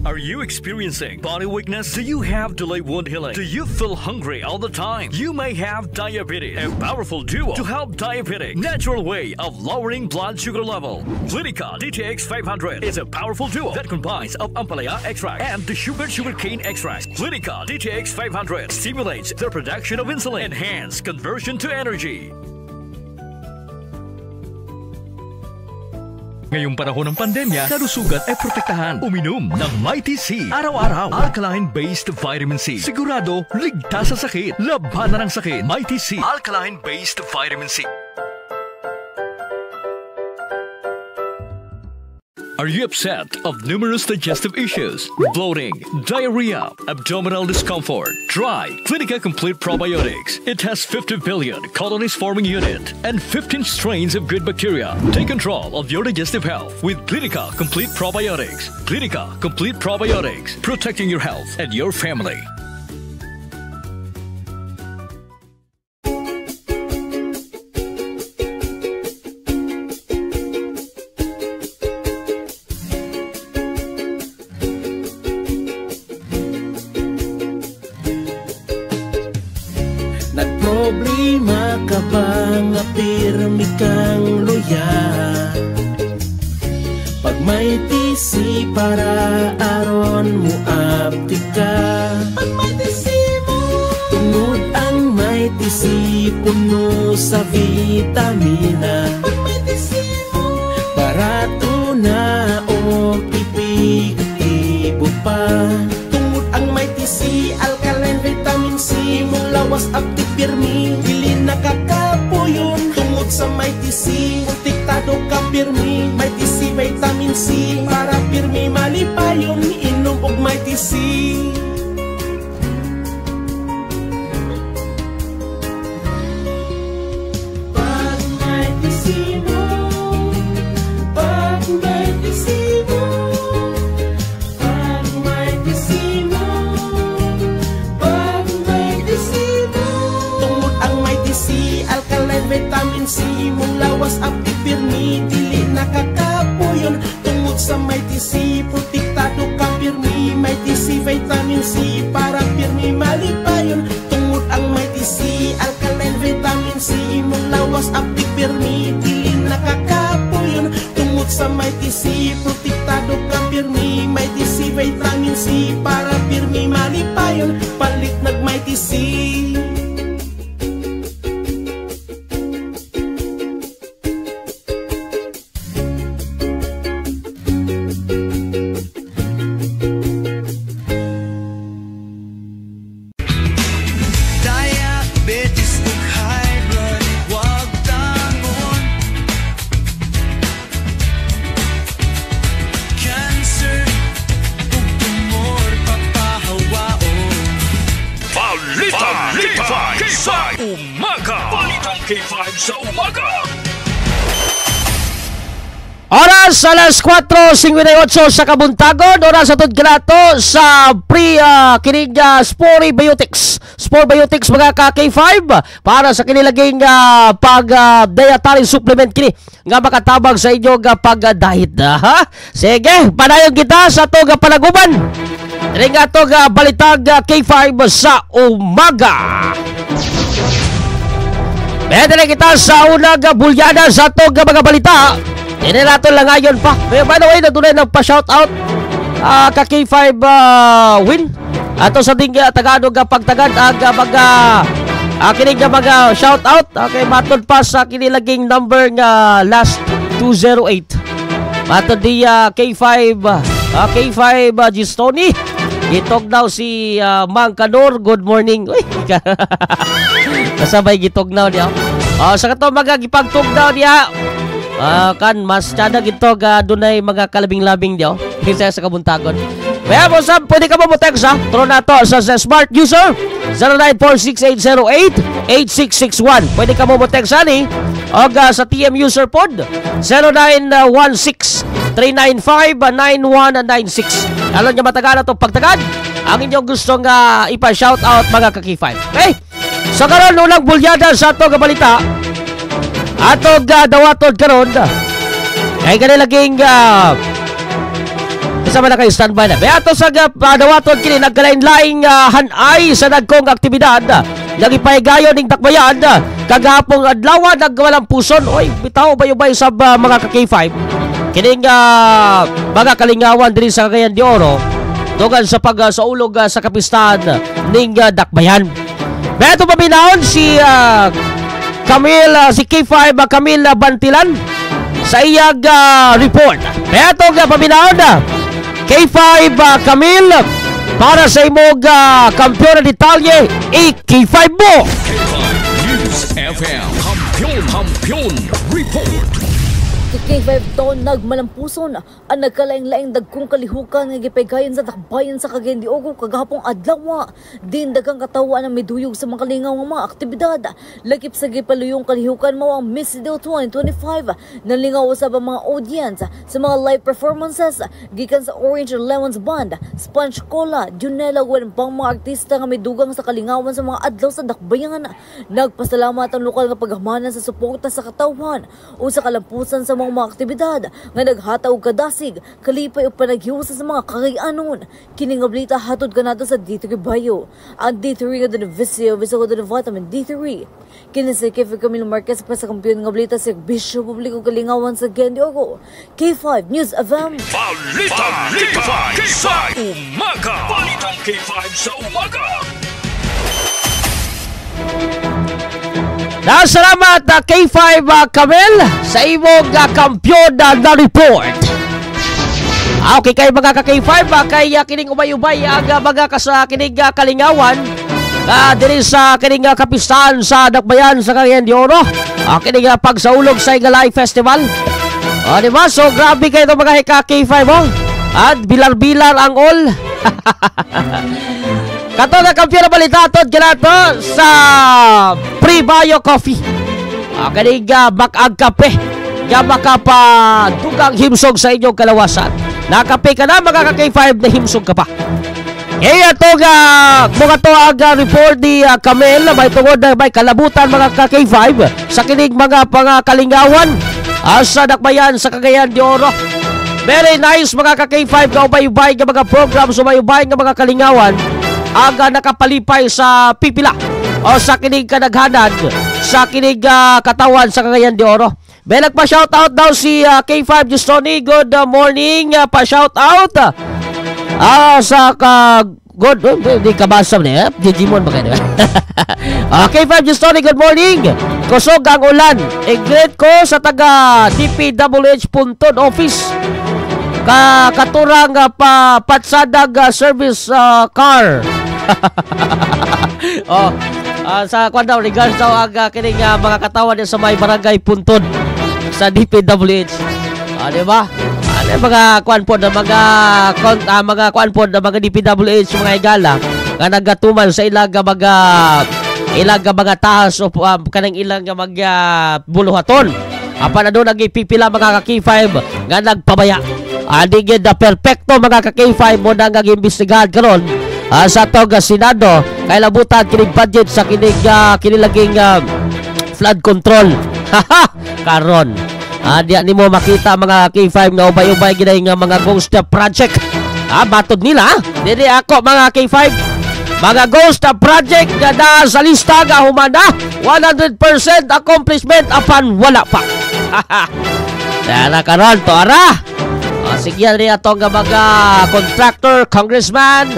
Are you experiencing body weakness? Do you have delayed wound healing? Do you feel hungry all the time? You may have diabetes. A powerful duo to help diabetic. Natural way of lowering blood sugar level. Clinica DTX 500 is a powerful duo that combines of ampalaya extract and the sugarcane extract. Clinica DTX 500 stimulates the production of insulin, enhance conversion to energy. Ngayong panahon ng pandemya, kalusugan ay protektahan. Uminom ng Mighty C. Araw-araw, alkaline-based vitamin C. Sigurado, ligtas sa sakit. Labanan ang sakit. Mighty C. Alkaline-based vitamin C. Are you upset of numerous digestive issues, bloating, diarrhea, abdominal discomfort? Try Clinica Complete Probiotics. It has 50 billion colonies forming unit and 15 strains of good bacteria. Take control of your digestive health with Clinica Complete Probiotics. Clinica Complete Probiotics, protecting your health and your family. Nagproblema ka ba nga pirmi kang luya? Pag may tisi para aron mo aptik ka. Pag may tisi mo, tungod ang may tisi puno sa vitamina. Pag may tisi mo, barato na o epektibo pa. Tungod ang may tisi, alkaline vitamin C, mong lawas aptik pirmi, dili nakakapuyon. Tungod sa may tisi, protektado ka pirmi. May tisi vitamin C, para pirmi malipayon. Inom og may tisi. Pag may tisi mo, pag may tisi mo, pag may tisi mo, pag may tisi mo. Tungod ang may tisi, alkaline vitamin C, mong lawas aptik pirmi, dili nakakapuyon. Tungod sa may tisi, protektado ka pirmi. May tisi vitamin C, para pirmi malipayon. Tungod ang may tisi, alkaline vitamin C, mong lawas aptik pirmi, dili nakakapuyon. Tungod Sa may tisi, protektado ka pirmi. May tisi, vitamin C, para pirmi malipayon. Palit nag may tisi. Oras alas 4:58 sa kabuntagon, oras atod kanato sa pre kining Sporebiotics. Sporebiotics mga ka K5 para sa kinilaging pag dietary supplement kini nga makatabang sa inyong pag-diet. Ha? Sige, padayon kita sa atong palaguban. Diri nga atong balitag K5 sa umaga. Medere kita sa unang bulyada sa atong mga balita. Hindi nato lang ngayon pa. By the way, natunay ng pa-shoutout ka K5 win. Ato sa ding Tagalog pagtagad ang mga kinig nga mga shoutout. Okay, matod pa sa kinilaging number nga last 208. Matod di K5 K5 Gistoni. Gitog daw si Mang Kanor. Good morning. Uy. Kasabay gitog daw niya. Sa kato mga gipagtog daw niya. Kan mas tsada gito dunay mga kalabing-labing diyo kinsa sa kabuntagon. Kaya mo sab pwede ka mo text ha. Throw na to sa smart user 0946-808-8661. Pwede ka mo text ani og sa TM user pod 0916-395-9196. Alon nga matagana tong pagtagad ang inyong gustong ipa-shout out mga ka K5. Okay? So karon unang bulyada sa ato nga balita. Atog dawatod karon kay kanilaging kasama na kayo standby na. Beato sa dawatod kini nagkalain-laing hanay sa dagkong aktibidad nagipahigayon ning Dakbayan kagahapong adlaw nagwalang puson. Oy, bitaw bayubay sa mga ka K5 kining mga kalingawan diri sa Cagayan de Oro dugan sa pag saulog sa kapistahan ning Dakbayan. Beato paminaon si Camille, si K5 Camille Bantilan sa iyag report. Beato nga paminaon na K5 Camille para sa imong kampiyon na detalye i-K5 mo. K5 News FM Kampiyon Kampiyon Report. K5 ton nagmalampuson ang nagkalaing-laing dagkong kalihukan nga gipaygayon sa Dakbayan sa Cagayan de Oro kagahapong adlaw. Din daghang katawa ang miduyog sa mga kalingaw nga mga aktibidad. Lakip sa gipaluyong kalihukan mao ang Miss Deo 2025. Nalingaw usab ang mga audience sa mga live performances gikan sa Orange and Lemons Band, Sponge Cola, Junela ug pang mga artista nga midugang sa kalingawan sa mga adlaw sa Dakbayan. Nagpasalamat ang lokal nga paghamanan sa suporta sa katawhan o sa kalampusan sa mga aktibidad nga naghataw og kadasig, kalipay ug panaghiusa sa mga kagayanon. Kini nga balita hatod kanato sa D3 Bio. Ang D3 nga dunay VCO, VCO dunay vitamin D3. Kini si K5 Camilo Marquez pa sa kampiyon nga balita sa serbisyo publiko kalingawan sa Cagayan de Oro. K5 News FM. Balita K5 sa umaga. Balita K5 sa umaga. Salamat K5 Camille sa imong kampiyon na report. Okay kay mga ka K5 kay kining ubay-ubay ang mga kasa kining kalingawan diri sa kining kapistahan sa Dakbayan sa Cagayan de Oro. Kining pagsaulog sa Igalay Festival. Di ba? So grabe kayo mga ka K5 oh. At bilar-bilar ang all. Kato nga kampiyon na balita atod kanato sa Pre-Bio Coffee. Kaning bakag kape nga makapadugang himsog sa inyong kalawasan. Nakape ka na mga ka K5 na himsog ka pa. Kaya ito nga mga to ang report ni Camille may tungod na may kalabutan mga ka K5 sa kinig mga pangakalingawan sa Dakbayan sa Cagayan de Oro. Very nice mga ka K5 nga ubay-ubay nga mga programs, ubay-ubay nga mga kalingawan ang nakapalipay sa pipila o sa kinig kadaghanan sa kinig katawan sa Cagayan de Oro. May nagpa-shoutout daw si K5 Justoni. Good morning. Pa-shoutout. Sa good, di kabasa niya. Digimon ba kayo? K5 Justoni, good morning. Kusog ang ulan. I-greet ko sa taga DPWH Puntod Office. Katurang patsadag service car. Oh, sa kwan daw, regards daw ang kining mga katawan sa may barangay Puntod sa DPWH. Di ba? Ano mga kwan po na mga mga kwan po na mga DPWH mga higala nga nagatuman sa ilang mga taas o kanang ilang mga buluhaton. Apan na doon nagipipila mga ka-K5 nga nagpabaya. Adi gid na perfecto mga ka-K5 mo na nga giimbestigahan karon sa atong Senado kay labutan kining budget sa kining kinilaging flood control. Karon diya nimo makita mga K5 nga ubay-ubay gid nga mga ghost project. Batod nila. Dili ako mga K5. Mga ghost project nga naa sa lista nga humana 100% accomplishment apan wala pa. Dara karon to ara. Sige ni atong mga contractor, congressman.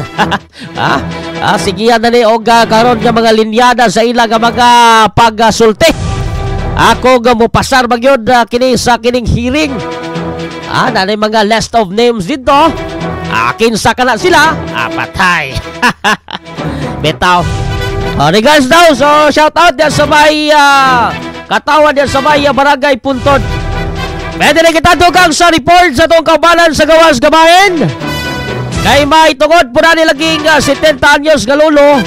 Sige na ni og karon nga mga linyada sa ilang mga pagsulti. Ako nga mopasar magyud kini sa kining hearing. Nanay mga list of names dito. Kinsa kana sila? Patay. Bitaw. Regards daw. So shout out diyan sa may katawan diyan sa may barangay Puntod. Pwede na kita dugang sa report sa itong kaubanan sa gawas gabahin. Kay may tungod po na nilaging 70 anyos nga lolo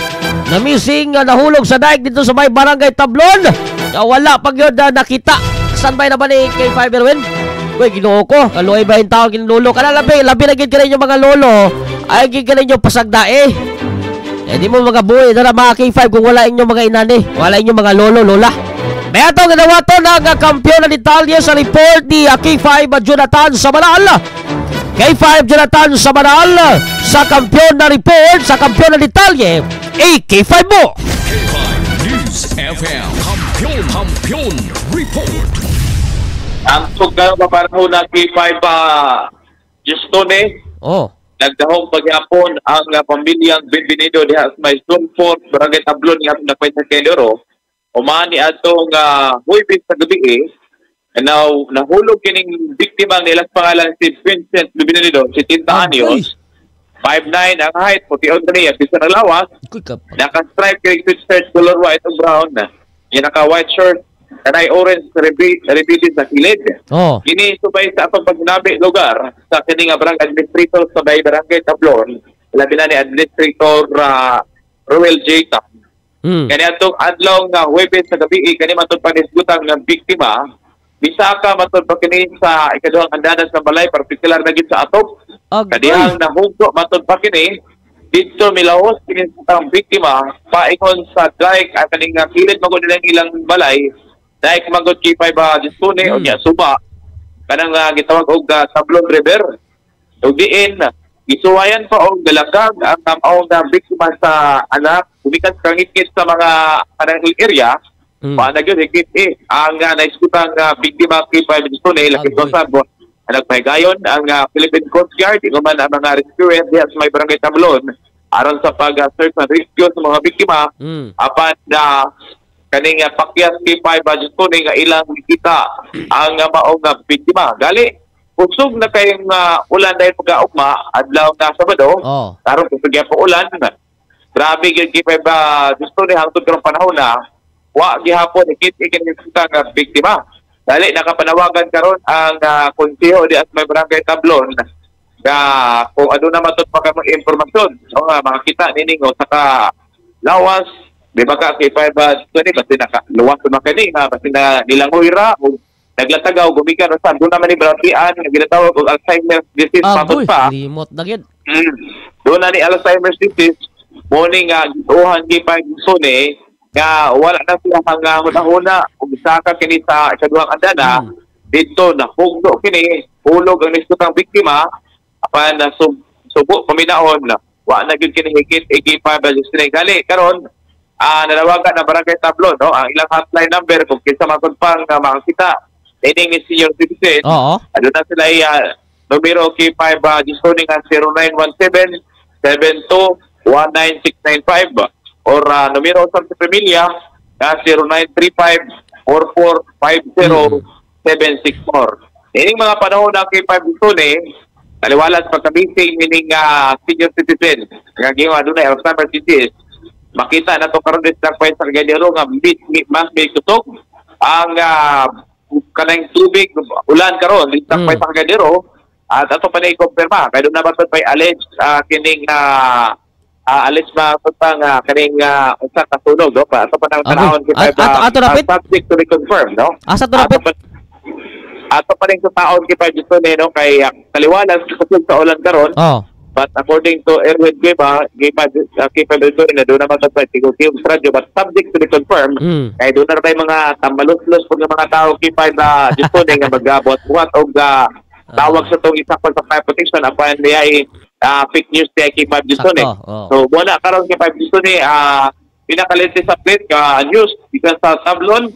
na missing nahulog sa daig dito sa may barangay Tablon. Wala pag yun nakita. Saan ba na ba ni K5 Erwin? Uy, ginoo ko. Kaluoy ba yung tao ginululo? Kana labi, labi na gid ka ninyo mga lolo. Ay, gid ka ninyo pasagdae. Eh, di mo mga buhay na mga K5 kung wala inyong mga inani. Wala inyong mga lolo, lola. May atong ginawato ng kampiyon ng Italia sa report ni K5 Jonathan Samanal. K5 Jonathan Samanal sa kampiyon na report, sa kampiyon ng Italia, AK5 mo. K5 News FM, Kampiyon, Kampiyon Report. Ang tugdang papanahon ng K5 Justone, oh, nagdahong paghapon ang pamilyang Bienvenido diha sa may Zone 4, Barangay Tablon, nga atong nakpay sa Kendoro. Umani atong Huwebes sa gabi now nahulog kining biktima nilang pangalan si Vincent Bienvenido, 70 anyos, 5'9 ang height, 41 niya, bisa ng lawas. Naka-stripe kining sweatshirt color white o brown, yung naka-white shirt kanay orange repeated sa kilid. Oh. Kini subay sa atong pagnabi lugar sa kining barangay administrator sa bay barangay Tablon, labi na ni administrator Ruel J. Tam. Kani atong adlaw nga Huwebes sa gabi kani matud panisgutan ng biktima bisaka matud pa kini sa ikaduhang andanan sa balay, partikular na gid sa atop. Kadihang nahugto matud pa kini didto milahos kini sa biktima paingon sa dike at kaning kilid magud nilang ilang balay dike magud K5 Justone unya suba kanang gitawag og Tablon River. Ug diin gisuwayan pa og galakag ang maong biktima sa anak gumikan sa kangit sa mga kanang area. Paana gyud higit ang naisgutan nga biktima K5 Justone laki sa nagpahigayon ang Philippine Coast Guard ingon man ang mga rescuer diha sa may barangay Tablon aron sa pag-search and rescue sa mga biktima. Apan na kaning pakyas K5 Justone nga ilang kita ang maong biktima. Gali kusog na kayong ulan dahil pagkaugma adlaw na Sabado. Karon kusog gyapon ulan. Grabe gyud K5 Justone hangtod karong panahon na wa gihapon ikit ikinita nga biktima. Dali nakapanawagan karon ang konseho di at may barangay Tablon nga kung ano na matud pa kamo impormasyon so nga makakita niningo saka lawas di ba ka K5 Justone basta nakaluwas man kani ha basta na nilangoy ra o naglatagaw gumikan o saan doon naman ni Bratian nga ginatawag og Alzheimer's disease matud pa. Limot na gid. Doon na ni Alzheimer's disease morning nga gituhan K5 Justone nga wala na sila hanggang hunahuna kung isaka kini sa ikaduhang andana dito nahugno kini hulog ang nisgutang biktima apan subo paminaon wa na gyud kini higit K5 Justone. Gali karon nanawagan ang barangay Tablon no ang ilang hotline number kung kinsa man pang makakita Ining senior citizen. Oo. Aduna sila numero K5 Gistone nga 0917 72 19695 or numero sa pamilya nga 0935 4450 764. Ining mga panahon ng K5 Gistone, taliwalas pagkabising ining senior citizen nga giwa adunay Alzheimer's disease, makita na to karon sa sa Cagayan de Oro nga mas may kusog ang kanang tubig ulan karon sa sa Cagayan de Oro, at ato pa na i-confirma kay doon na ba pay alleged kining alleged ma nga kaning usa ka sunog, no, pa ato pa nang tanawon kita ato rapid subject to be confirmed, no. Asa to rapid ato pa rin sa taon kay Gistone, no, kay taliwalas kusog sa ulan karon. Oh. But according to Erwin Gueva, K5 Gistone na doon naman sa tigok radyo, but subject to be confirmed. Kay doon na tayo mga tambaloslos pag mga tao K5 Gistone nga magbuhat-buhat og tawag sa tong isa sa fire protection apan niya fake news niya K5 Gistone. Oh. So wala karon K5 Gistone, pinaka-latest update ka news gikan sa Tablon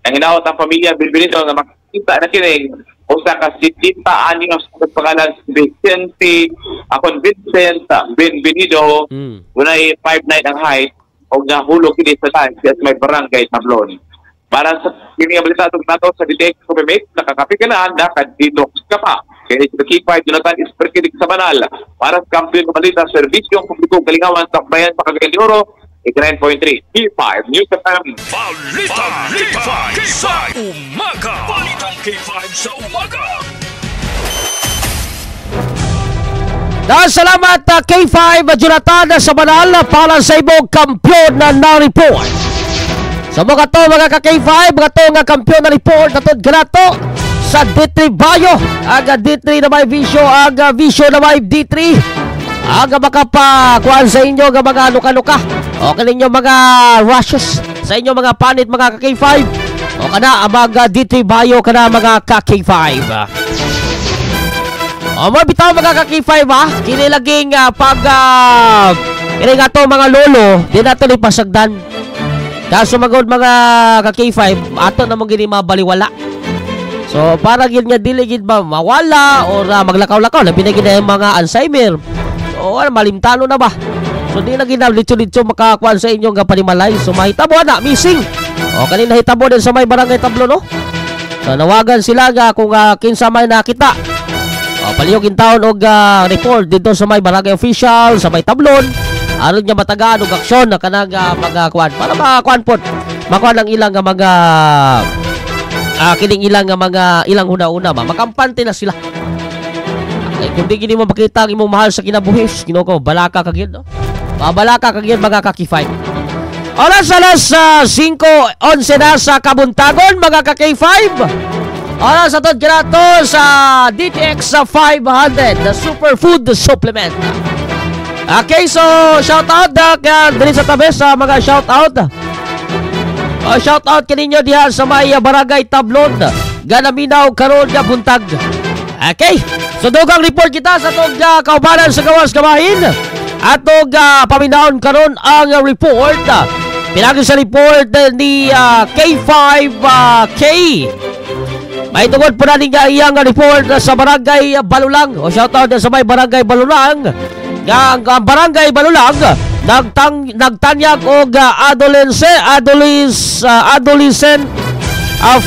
ang hinaot ang pamilya Bienvenido nga makita na kining usa ka 70 anyos sa pangalan Vicente akon Vincent Bienvenido, dunay 5'9 ang height og nahulog kini sa tank sa may barangay Tablon. Para sa kini nga balita atong nato sa DTX Coffee Mix, nakakape ka na, nakadetox ka pa. Kaya sa K5 Jonathan is perkinig sa banal. Para sa kampiyon ng balita, serbisyong publiko kalingawan sa bayan sa Cagayan de Oro, 89.3 K5 News FM. Balita K5 sa umaga. Balitang K5 sa umaga. Dahil salamat K5 Jonathan sa banal para sa imong kampiyon na report. So mga to mga ka-K5, mga to nga kampiyon na report natod kanato sa D3 Bio, ang D3 na may visyo, ang visyo na may D3. Aga makapakuan sa inyo nga mga luka-luka. O kaninyo mga rashes sa inyo mga panit mga ka-K5. O kana ang mga D3 Bio kana mga ka-K5. O mga bitaw mga ka-K5 ha, kini laging pag kini nga to mga lolo, di na to ni pasagdan. Kaso magod mga ka-K5, ato na mong gini mabaliwala. So para gid nga dili gid ba mawala or maglakaw-lakaw labi na gid ang mga Alzheimer. So malimtano na ba? So di na gid litso-litso makakuan sa inyong nga panimalay. So mahitabo na missing. O kanina hitabo din sa may barangay Tablo, no. So nawagan sila nga kung kinsa may nakita. O palihog in taon og report dito sa may barangay official sa may Tablon. Aron nga matagaan og aksyon na kanang mga kuan para makakuan pod. Makuan ang ilang nga mga kining ilang nga mga ilang huna-una ba makampante na sila. Ay, kung di gini mo makita ang imong mahal sa kinabuhi, Ginoo ko, balaka ka gyud, no? Mabalaka ka gyud mga ka-K5. Oras alas 5:11 na sa Kabuntagon mga ka-K5. Oras atod kinato sa DTX 500, the superfood supplement. Okay, so shout out diri sa tabi sa mga shout out. Shout out kaninyo diha sa may barangay Tablon, Ganaminaw karon nga buntag. Okay, so dugang report kita sa atong kaubanan sa gawas kamahin. Atong paminawon karon ang report. Pinagi sa report ni K5K. May tungod po na nga iyang report sa barangay Balulang. O shout out sa may barangay Balulang. Nga ang barangay Balulang nagtanyag og adolescent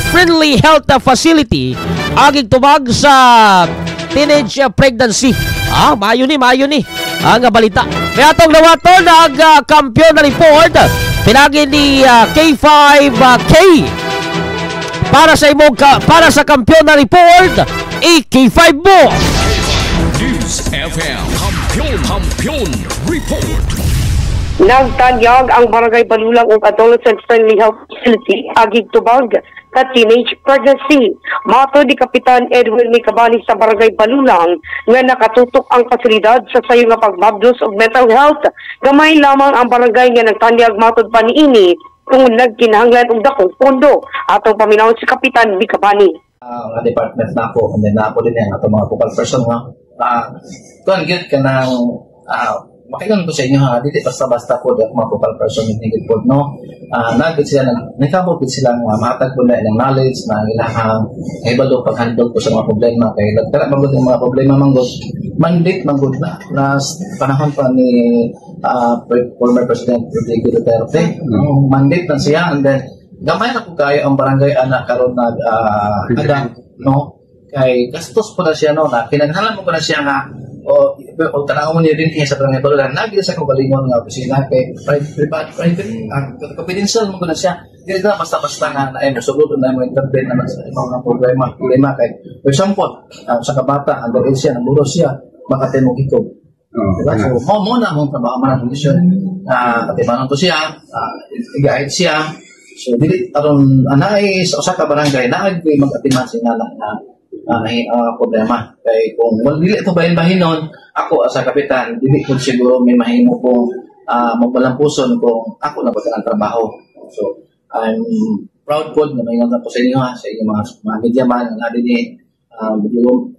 friendly health facility agig tubag sa teenage pregnancy. Ah, maayo ni ang balita. May atong nawaton ang kampiyon na report pinagi ni K5K. Para sa imong para sa kampiyon na report, AK5 mo. News FM Kampiyon Report. Nagtanyag ang Barangay Balulang og Adolescent Friendly Health Facility agig tubag sa teenage pregnancy. Mato ni Kapitan Edwin Micabani sa Barangay Balulang nga nakatutok ang pasilidad sa sayo nga pagbabdos og mental health. Gamay lamang ang barangay nga nagtanyag matod pa niini kung nagkinahanglan og dakong pondo. Atong paminawon si Kapitan Micabani. Ang department na ako, and then na ako din ang atong mga focal person nga kuan gyud kanang Makigan ko sa inyo ha, dili basta-basta po di ako mga focal person higit po, no? Nagit sila, nakabot sila nga mahatag po na ilang knowledge na ang ilahang kahibalo pag-handle ko sa mga problema. Kaya nagtara manggod yung mga problema manggod, mandate manggod na last panahon pa ni former President Rodrigo Duterte. No, mandate na siya, and then gamay na ko kayo ang barangay anak karon nag adapt, no? Kay gastos po na siya, no, na kinahanglan mo ko na siya nga o tanaw mo niya din sa barangay Balulang, nagila sa kaugalingon nga opisina kay private confidential mo ko na siya. Dili na basta-basta nga na mo sulod na mo intervene na sa mga problema kay for example, sa kabata ang siya naburos siya makatay mo hikog. Diba? So mo na mong trabaho man ang kondisyon na katibanon to siya, i-guide siya. So dili aron anay sa usa ka barangay naag mag-atiman sila na problema. Kay kung dili ito bahin-bahinon, ako as a kapitan, dili ko siguro may mahimo kung magbalampuson kung ako na ba ang trabaho. So, I'm proud po na maingon na po sa inyo ha, sa inyong mga media man, nga din eh,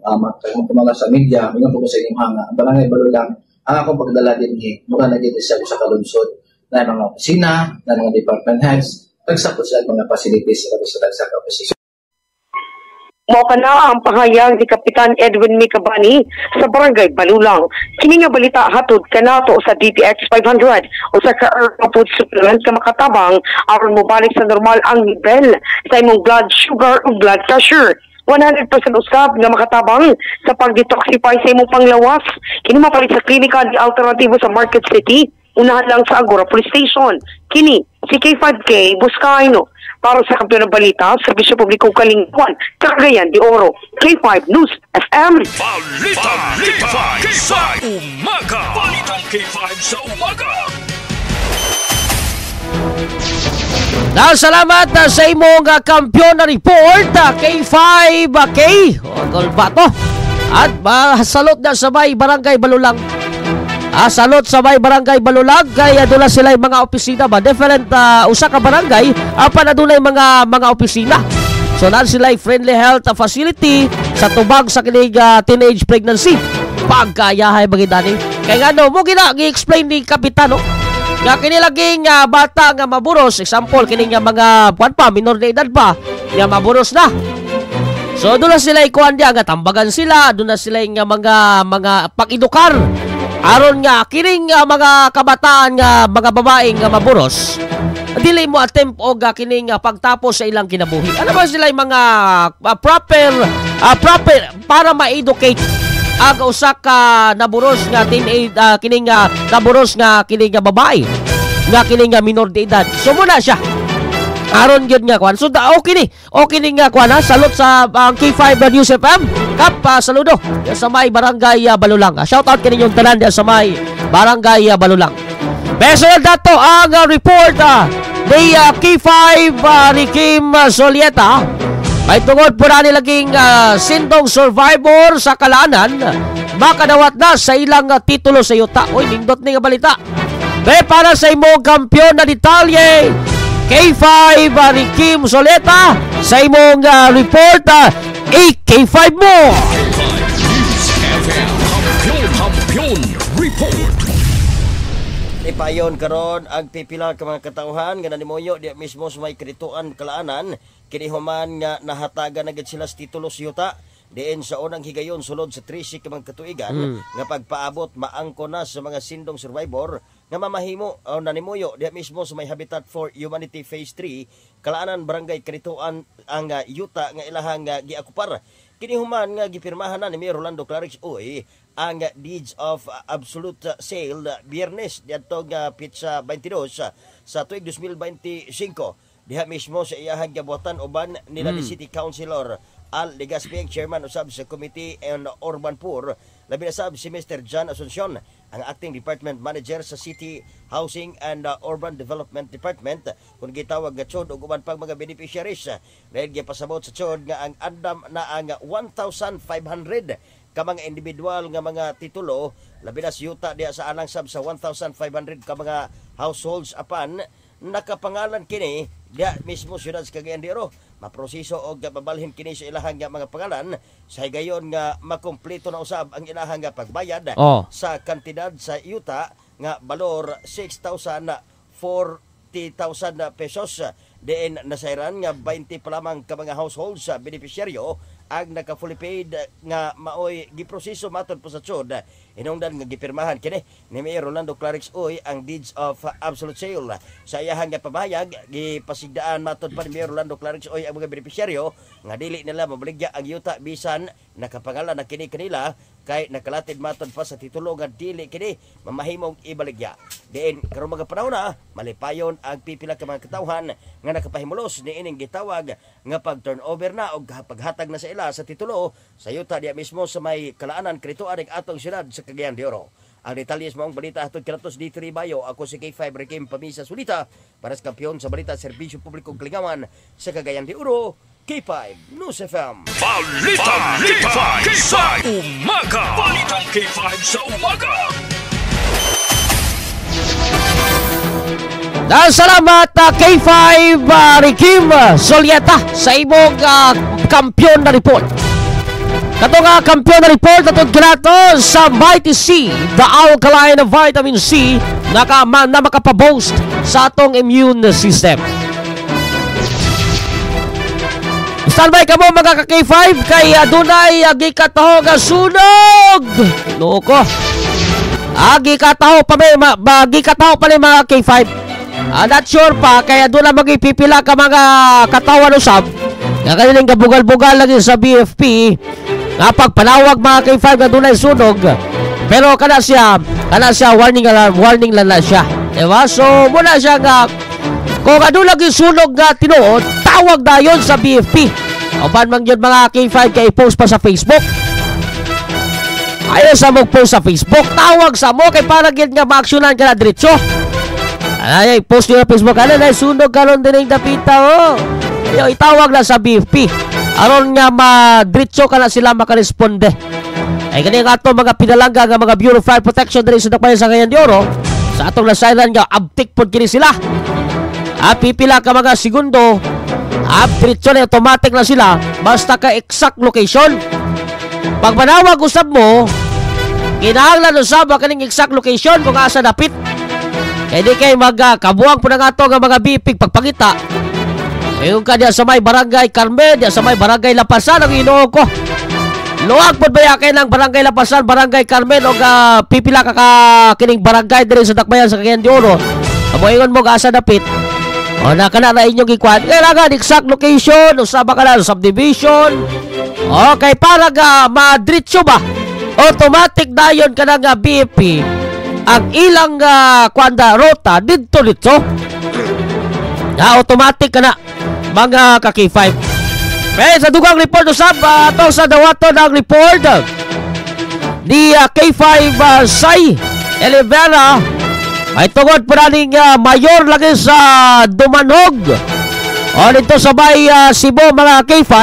magkakong sa media, maingon po ko sa inyo ha, nga, ang barangay Balulang, ang akong pagdala din eh, mura na din siya sa kalunsod na mga opisina, na mga department heads, tagsa po siya mga facilities sa tagsa ka opisina. Mao kana ang pahayag ni Kapitan Edwin Mikabani sa Barangay Balulang. Kini nga balita hatod kanato sa DTX 500 usa ka herbal food supplement nga makatabang aron mobalik sa normal ang nivel sa imong blood sugar ug blood pressure. 100% usab nga makatabang sa pag-detoxify sa imong panglawas. Kini mapalit sa klinika ni Alternatibo sa Market City, unahan lang sa Agora Police Station. Kini si K5K Buscaino. Para sa Kampeon ng Balita, Serbisyo Publiko Kalingkuan, Cagayan de Oro, K5 News FM. Balita K5 sa umaga. Balita K5 sa umaga. Na salamat sa imong kampeon na report, K5K. Golbato. At salot na sa may Barangay Balulang. Salot sa may Barangay Balulang kay aduna sila yung mga opisina ba different usa ka barangay apan adunay mga opisina. So nan sila friendly health facility sa tubag sa kinig teenage pregnancy. Pagkayahay bagidani. Kay ngano mo gina gi-explain ni kapitano nga kini laging bata nga maburos, example kini nga mga kuan pa minor de edad pa nga maburos na. So doon na sila ikuan diya nga tambagan sila, doon na sila nga mga pag-edukar. Aron nga kining mga kabataan nga mga babae nga maburos, dili mo attempt og kining pagtapos sa ilang kinabuhi. Ano ba sila yung mga proper para ma-educate ang usa ka naburos nga teenage kining naburos nga kining babae nga kining minor de edad. So muna siya. Aron gyud nga kuan. So okay ni. Okay ni nga kuan ha. Salute sa K5 News FM. Kap saludo sa may Barangay Balulang. Shout out kaninyong tanan sa may Barangay Balulang. Beso dato ang report ni K5 ni Kim Solieta. May tungod po na nilaging sindong survivor sa Kalaanan makadawat na sa ilang titulo sa yuta. Uy, nindot ni nga balita. Be para sa imong kampeon na detalye K5 ni Kim Soleta sa imong report AK5 mo. K5 News FM Kampeon Report. Ipayon karon ang pipila ka mga katawhan nga nanimuyo di mismo sa may kredituan Kalaanan kini human nga nahatagan na gid sila sa titulo sa yuta diin sa unang higayon sulod sa 13 ka mga katuigan nga pagpaabot maangko na sa mga sindong survivor nga mamahimo o nanimuyo diha mismo sa may Habitat for Humanity Phase 3 Kalaanan Barangay Kanitoan ang yuta nga ilahang giakupar. Kini human nga gipirmahan na ni Mayor Rolando Klarex Uy ang deeds of absolute sale Biyernes diadtong petsa 22 sa tuig 2025 diha mismo sa iyahang gibuhatan uban nila ni City Councilor Al Legaspi, ang chairman usab sa Committee on Urban Poor, labi na sab si Mr. John Asuncion, ang acting department manager sa City Housing and Urban Development Department, kung gitawag nga CHOD ug uban pang mga beneficiaries. Dahil gipasabot sa CHOD nga ang andam na ang 1,500 ka mga individual nga mga titulo, labi na sa yuta diha sa alang sab sa 1,500 ka mga households apan nakapangalan kini diha mismo siyudad sa Cagayan de Oro. maproseso og mabalhin kini sa ilahang mga pangalan sa higayon nga makumpleto na usab ang ilahang pagbayad sa kantidad sa yuta nga balor 6,040,000 pesos. Diin nasayran nga 20 pa lamang ka mga households sa benepisyaryo ang naka fully paid nga maoy giproseso matod po sa CHOD. Hinungdan nga gipirmahan kini ni Mayor Rolando Klarex Uy ang deeds of absolute sale. Sa iyahang nga pamahayag, gipasigdaan matod pa ni Mayor Rolando Klarex Uy ang mga benepisyaryo nga dili nila mabaligya ang yuta bisan nakapangalan na kini kanila kay nakalatid matod pa sa titulo nga dili kini mamahimong ibaligya. Diin karon mga panahon na malipayon ang pipila ka mga katawhan nga nakapahimulos niining gitawag nga pag turnover na og paghatag na sa ila sa titulo sa yuta diya mismo sa may Kalaanan, Kritoan atong syudad sa Cagayan de Oro. Ang detalye sa maong balita hatod kanatos D3 Bayo. Ako si K5 Rekim Pamisa Sulita para sa kampiyon sa balita serbisyo publiko kalingawan sa Cagayan de Oro, K5 News FM. Balita K5 sa umaga. Balita K5 sa umaga. Salamat K5 Rikim Solieta sa imong kampiyon na report. Kato nga kampiyon na report atod kanato sa Mighty C, the alkaline vitamin C na makapaboast sa atong immune system. Standby ka mo mga ka-K5 kay adunay gikataho nga sunog. Loko. Gikataho pa may gikataho pa ni mga K5. Not sure pa kaya doon na magipipila ka mga katawan usab nga kanilang kabugal-bugal lagi sa BFP nga pagpanawag mga K5 nga doon ay sunog, pero kana siya warning alarm, warning lang na siya, diba? So muna siya nga kung ano lagi sunog nga tinuod, tawag dayon sa BFP. Uban man yun mga K5 kay i-post pa sa Facebook. Ayaw sa mo post sa Facebook, tawag sa mo kay para gid nga maaksyonan ka na diretso. Ay, post nyo na Facebook. Ano na, sunog karon din ang dapita, oh. Ayo, itawag na sa BFP. Aron nga madritso ka na sila makaresponde. Ay, ganyan ato mga pinalangga nga mga Bureau of Fire Protection din sa Dakbayan sa Cagayan de Oro. Sa atong nasailan nga, abtik po kini sila. Pipila ka mga segundo. Diretso na, automatic na sila. Basta ka exact location. Pag manawag usab mo, kinahanglan usab ang kaning exact location kung asa dapit. Kaya di kayo magkabuang po na nga ito ng mga bipig pagpangita. Ngayon ka diya sa may barangay Carmen, diya sa may barangay Lapasan, ang inoo ko. Luwag po ba kayo ng barangay Lapasan, barangay Carmen, o pipila ka kining barangay din sa Dakbayan sa Cagayan de Oro. Amoingon mo asa dapit. O naka na inyong ikuan. Kailangan exact location, usaba ka na subdivision. Okay, para nga madritso ba? Automatic dayon ka na nga BP. Ang ilang kwanda rota dito dito na automatic ka na mga ka K5. Eh, sa dugang report usab atong sa dawaton ang report ni K5 Sai Elevera ay tungod po naning mayor lagi sa Dumanhog o dito sa may Cebu mga K5,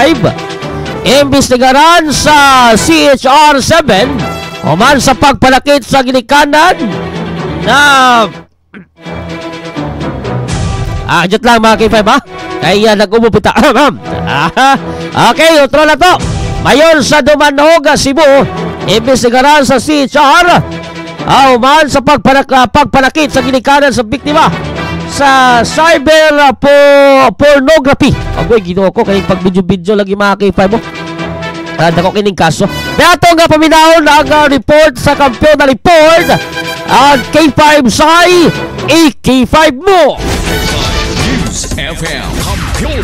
imbestigaran sa CHR 7 human sa pagpalakit sa ginikanan na jut lang mga K5 ha. Kaya nag-ubo pita. Okay, otro na to. Mayor sa Dumanhog, Cebu, imbestigaran sa CHR human sa pagpalakit sa ginikanan sa biktima sa cyber pornography. Agoy, ginoo ko kay pag video-video lagi mga K5 mo. Dako kining kaso. Beato nga paminahon ang report sa kampiyon na report ang K5 Sai AK5 mo. K5 News FM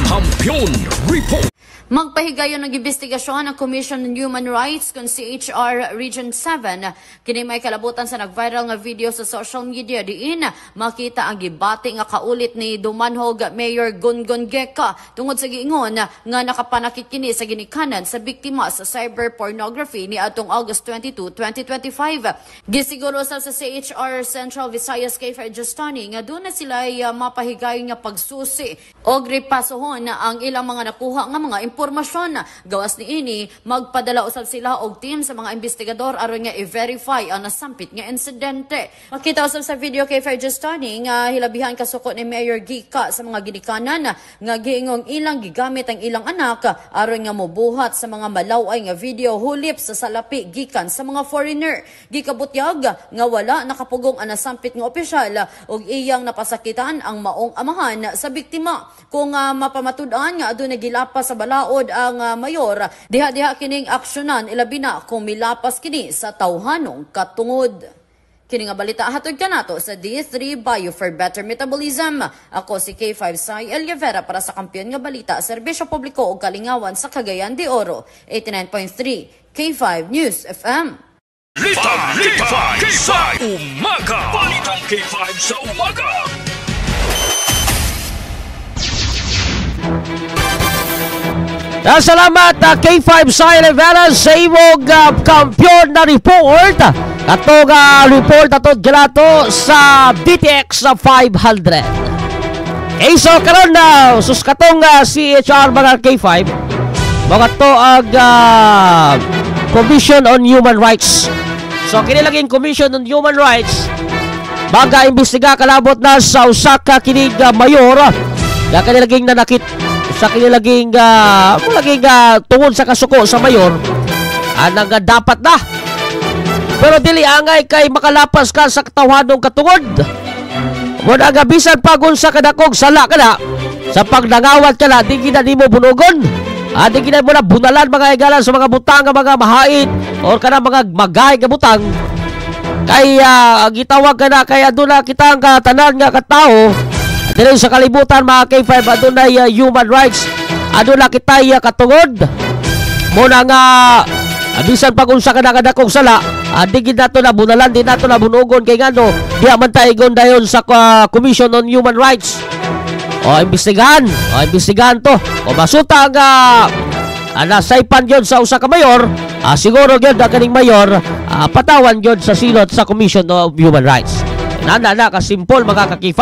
Kampiyon Report. Magpahigayon ng imbestigasyon ang Commission on Human Rights kon CHR Region 7. Kini may kalabutan sa nag-viral nga video sa social media diin makita ang gibati nga kaulit ni Dumanhog Mayor Gungun Geka tungod sa giingon nga nakapanakit kini sa ginikanan sa biktima sa cyber pornography ni atong August 22, 2025. Gisiguro sa CHR Central Visayas K5 Justani nga doon na sila mapahigayon nga pagsusi og ripasuhon ang ilang mga nakuha nga mga impormasyon. impormasyon. Gawas niini, magpadala usab sila og team sa mga investigador aron nga i-verify ang nasampit nga insidente. Makita usab sa video kay Fergestani nga hilabihan kasuko ni Mayor Gica sa mga ginikanan nga giingong ilang gigamit ang ilang anak aron nga mobuhat sa mga malaway nga video hulip sa salapi gikan sa mga foreigner. Gikabutyag nga wala nakapugong ang nasampit nga opisyal ug iyang napasakitan ang maong amahan sa biktima. Kung mapamatud-an nga adunay gilapas sa balaod ang mayor, diha-diha kining aksyonan ilabi na kung milapas kini sa tawhanong katungod. Kini nga balita hatod kanato sa D3 Bio for Better Metabolism. Ako si K5 Sai Eliavera para sa Kampeon nga Balita, serbisyo publiko ug kalingawan sa Cagayan de Oro. 89.3 K5 News FM. Balitang K5 sa umaga. Balitang K5 sa umaga. Salamat K5 Sai Rivera sa imong kampiyon na report. Katong report atod ganato sa DTX 500. Okay, so karon na sus katong CHR mga K5 mga to ang Commission on Human Rights. So kini laging Commission on Human Rights baga imbestiga kalabot na sa usa ka kinig mayor nga kanilaging nanakit sa kinilaging tungod sa kasuko sa mayor anang dapat na. Pero dili angay kay makalapas ka sa katawhanong katungod. Muna nga bisan pa kung sa kadakog sala ka na sa pagnangawat ka na, di gina nimo bunugon. Di gina mo na bunalan mga igalan sa mga butang nga mga mahait or kana mga magay nga butang. Kay gitawag ka na kay aduna kita ang katanan nga katao dili sa kalibutan mga K5 adunay human rights, aduna kitay katungod. Muna nga bisan pa kung sa kadakong sala, di gid nato na bunalan, di nato na bunugon kay ngano diha man ta igon dayon sa Commission on Human Rights. O imbestigahan, to. O masuta ang nasaypan gyud sa usa ka mayor, siguro gyud ang kaning mayor patawan gyud sa silot sa Commission of Human Rights. Nana na ka simple mga ka-K5.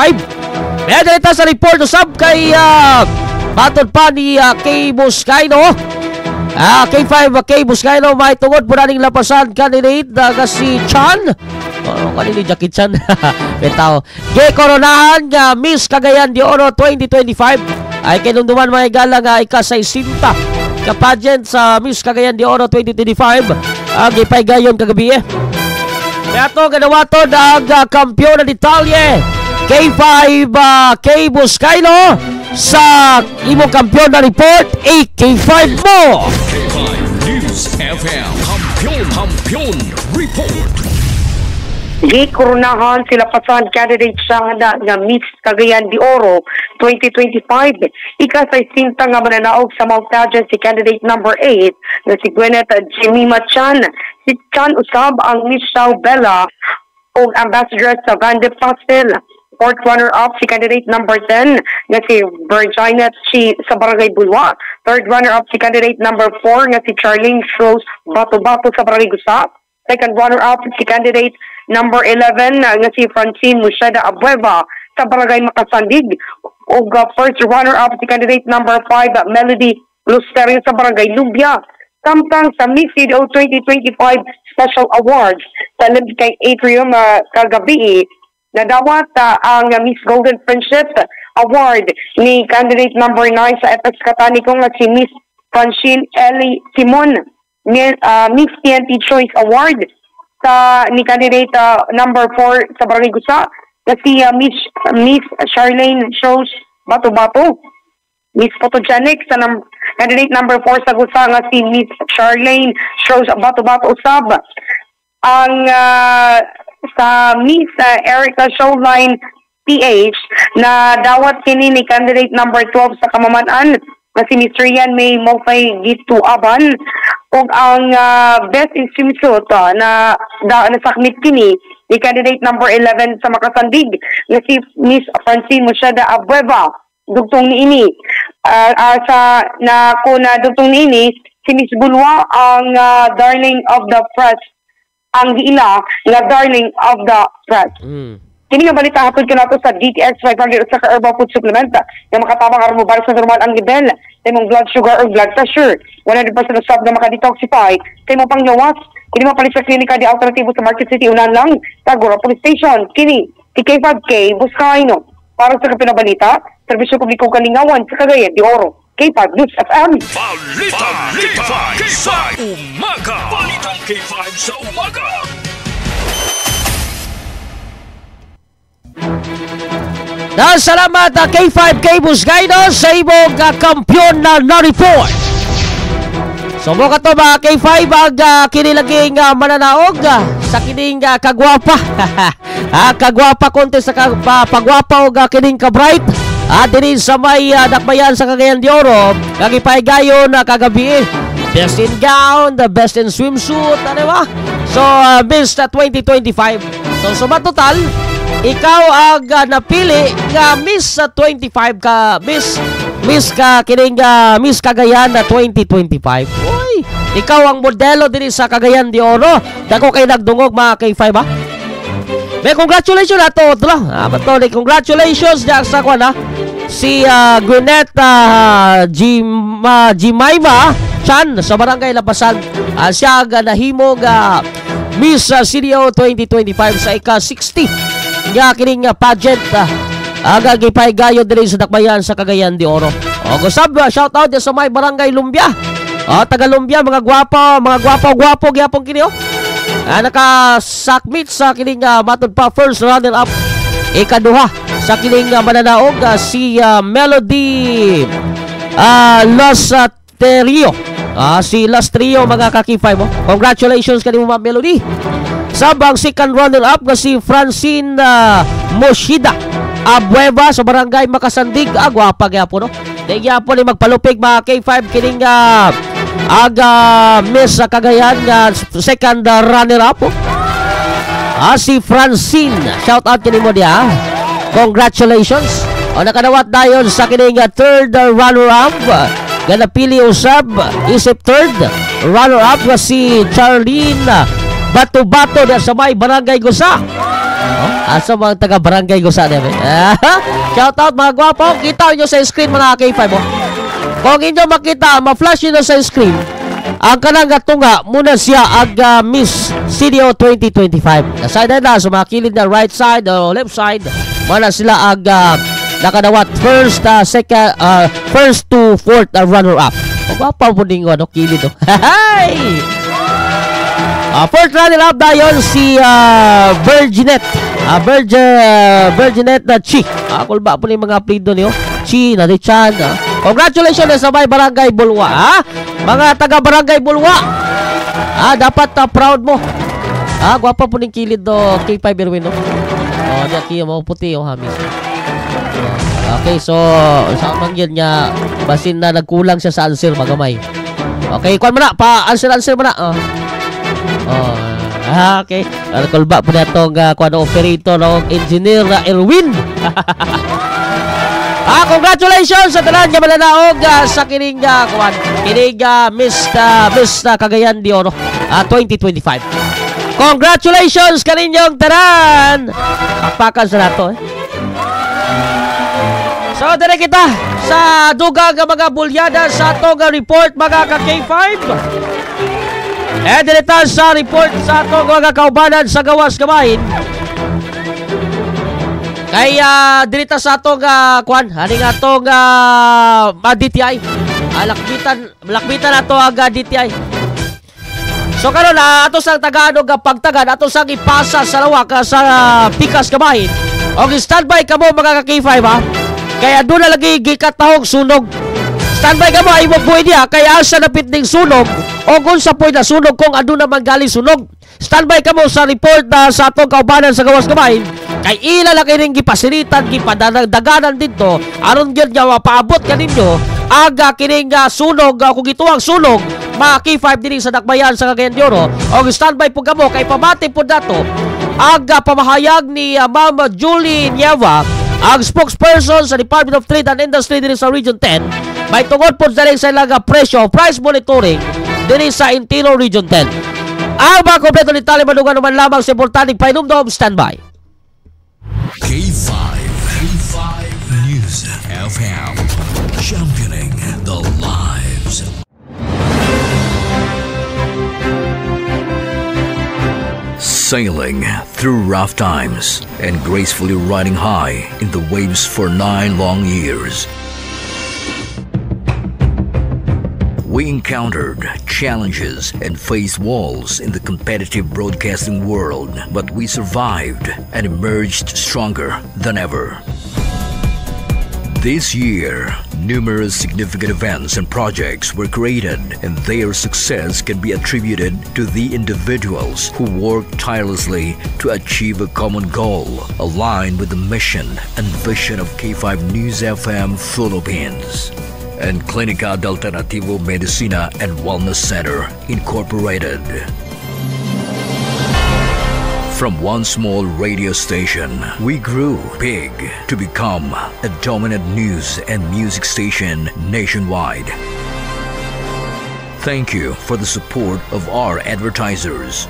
Kaya dito sa report usab kay matod pa ni K. Buscayno. K5 K. Buscayno may tungod po naning lapasan candidate nga si Chan. Kanini Jackie Chan. Bitaw. Gikoronahan nga Miss Cagayan de Oro 2025 ay kinunduman mga igala nga ika-60 ka pageant sa Miss Cagayan de Oro 2025 ang gipaygayon kagabi. Kaya ito ganawaton ang kampiyon na detalye K5 K. Buscayno sa imong kampiyon na report AK5 mo. K5 News FM Kampiyon Report. Gikoronahan sila pasan candidate siya nga Miss Cagayan de Oro 2025. Ika-60 nga mananaog sa Mount Pageant si candidate number 8 na si Gwyneth Jemima Chan. Si Chan usab ang Miss Shaw Bella ug ambassador sa Van de Pastel. Fourth runner-up si candidate number 10 nga si Virginia Chi sa Barangay Bulwa. Third runner-up si candidate number 4 nga si Charlene Rose Bato-Bato sa Barangay Gusa. Second runner-up si candidate number 11 nga si Francine Musheda Abueva sa Barangay Makasandig. Ug first runner-up si candidate number 5 Melody Lusterio sa Barangay Lumbia. Samtang sa Miss CDO 2025 Special Awards sa Limkay Atrium kagabi, nadawat ang Miss Golden Friendship Award ni candidate number 9 sa FX Catanico nga si Miss Francine Ellie Simon. Miss TNT Choice Award sa ni candidate number 4 sa Barangay Gusa na si Miss Charlene Shows Bato-Bato. Miss Photogenic sa candidate number 4 sa Gusa nga si Miss Charlene Shows Bato-Bato usab. Ang sa Miss Erica Showline PH na dawat kini ni candidate number 12 sa Kamaman-an na si Miss Rian May Mofay Gituaban ug ang best in swimsuit na nasakmit kini ni candidate number 11 sa Makasandig na si Miss Francine Musheda Abueva. Dugtong niini sa na kuna dugtong niini si Miss Bulwa ang darling of the press, ang giila nga darling of the press. Kini nga balita hatod kanato sa DTX 500 usa ka herbal food supplement nga makatabang aron mobalik sa normal ang level sa imong blood sugar or blood pressure. 100% usab nga maka-detoxify sa imong panglawas. Kini mapalit sa Klinika de Alternativo sa Market City, unan lang sa Agora Police Station. Kini si K5K Buscayno para sa Kapinabalita, Serbisyo Publiko Kalingawan sa Cagayan de Oro. K5 News FM. Balita K5 sa umaga. Balita K5 sa umaga. Na salamat K5K Buscayno sa imong kampiyon na report. So mo kato ba K5 ang kinilaging mananaog sa kining kagwapa. Kagwapa contest sa pagwapa og kining ka-bright. Dinhi sa may dakbayan sa Cagayan de Oro, nagipaygayon kagabi. Best in gown, the best in swimsuit, ano ba? So Miss 2025. So suma total, ikaw ang napili nga Miss 25 ka Miss ka kining Miss Cagayan na 2025. Uy, ikaw ang modelo dinhi sa Cagayan de Oro. Dako kay nagdungog mga K5 ha. May congratulations ato otro. Bato ni congratulations diha sa kuan ha. Si Gwyneth Jimayma Chan sa Barangay Labasan. Siya ang nahimog Miss CDO 2025 sa ika-60 nga kining pageant aga gipaygayon diri sa dakbayan sa Cagayan de Oro. O gusab shout out sa may Barangay Lumbia. Taga Lumbia, mga gwapo gyapon kini oh. Nakasakmit sa kining matod pa first runner up ikaduha sa kining mananaog si Melody Lastrio. Si Lastrio mga ka-K5 mo. Congratulations kanimo Ma'am Melody. Sabang second runner up nga si Francine Moshida Abueva sa Barangay Makasandig. Gwapa gyapon no. Di gyapon ni magpalupig mga K5 kining aga Miss Cagayan nga second runner up. Si Francine, shout out kanimo diha. Congratulations. O nakadawat dayon sa kining third runner up nga napili usab isip third runner up nga si Charlene Bato-Bato diha sa may Barangay Gusa. Asa mga taga Barangay Gusa diha. Shout out mga gwapo. Kita niyo sa screen mga K5 oh. Kung inyo makita, ma-flash nyo sa screen ang kanang tunga muna siya ag Miss CDO 2025. Naside na sa mga kilid na right side o left side, muna sila ag nakadawat first, second, first to fourth runner up. Gwapa po din ano, kilid oh. Hey! Fourth runner up dayon si Virginette. Virginette na Chi. Kulba po ni mga apelyido niyo. Chi na Richan. Congratulations sa may Barangay Bulwa. Ha? Mga taga Barangay Bulwa. Dapat proud mo. Gwapa po ning kilid do K5 Erwin no. Oh, diya kiyo mo puti oh hamis. Okay, so sa man yun nga basin na nagkulang siya sa answer magamay. Okay, kuan mo na pa answer mo na. Oh. Okay. Kulba po na itong kuan operator o engineer Erwin. Congratulations sa tanan nga mananaog sa kining kuan kining Miss Cagayan de Oro 2025. Congratulations kaninyong tanan. Pakpakan sa nato eh. So dire kita sa dugang nga mga bulyada sa atong report mga ka K5. Dire ta sa report sa atong mga kaubanan sa gawas gamahin. Kaya dirita sa atong kuan, haning atong DTI. Lakbitan ato ang DTI. So karon ato sang taganog pagtagan, ato sang ipasa sa lawak sa pikas gamahin. Og standby kamo mga ka K5 ha. Kaya doon na lagi gikatahog sunog. Standby kamo ay mo pwede ha, kaya asa napit ning sunog o kung sa pwede na sunog kung aduna man galing sunog. Standby kamo sa report sa atong kaubanan sa gawas gamahin. Kay ila lang kining gipasilitan, gipadagdagan didto aron gyud nga mapaabot kaninyo aga kining sunog kung gituwang sunog mga K5 dinhi sa dakbayan sa Cagayan de Oro. Og standby po kamo kay pamati po dato aga pamahayag ni Ma'am Julie Nieva, ang spokesperson sa Department of Trade and Industry dinhi sa Region 10, may tungod po diri sa ilang presyo price monitoring dinhi sa Interior Region 10. Ang mga kompleto detalye madungan naman lamang sa importanteng pahinumdom. Standby. K5, K5 News FM, championing the lives. Sailing through rough times and gracefully riding high in the waves for 9 long years. We encountered challenges and faced walls in the competitive broadcasting world, but we survived and emerged stronger than ever. This year, numerous significant events and projects were created, and their success can be attributed to the individuals who worked tirelessly to achieve a common goal aligned with the mission and vision of K5 News FM Philippines and Clinica de Alternativo Medicina and Wellness Center, Incorporated. From one small radio station, we grew big to become a dominant news and music station nationwide. Thank you for the support of our advertisers,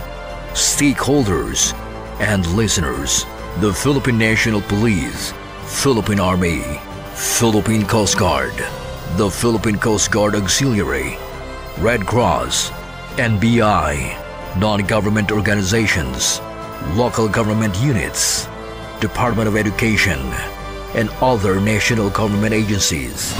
stakeholders, and listeners. The Philippine National Police, Philippine Army, Philippine Coast Guard, the Philippine Coast Guard Auxiliary, Red Cross, NBI, non-government organizations, local government units, Department of Education, and other national government agencies.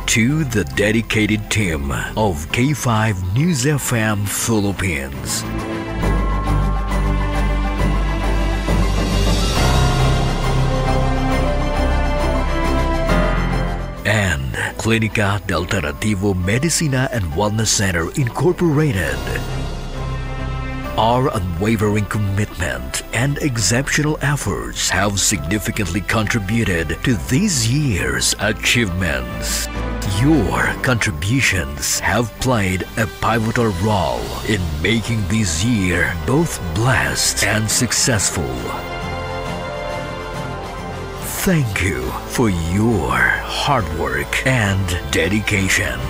To the dedicated team of K5 News FM Philippines. And Clinica de Alternativo Medicina and Wellness Center Incorporated. Our unwavering commitment and exceptional efforts have significantly contributed to this year's achievements. Your contributions have played a pivotal role in making this year both blessed and successful. Thank you for your hard work and dedication.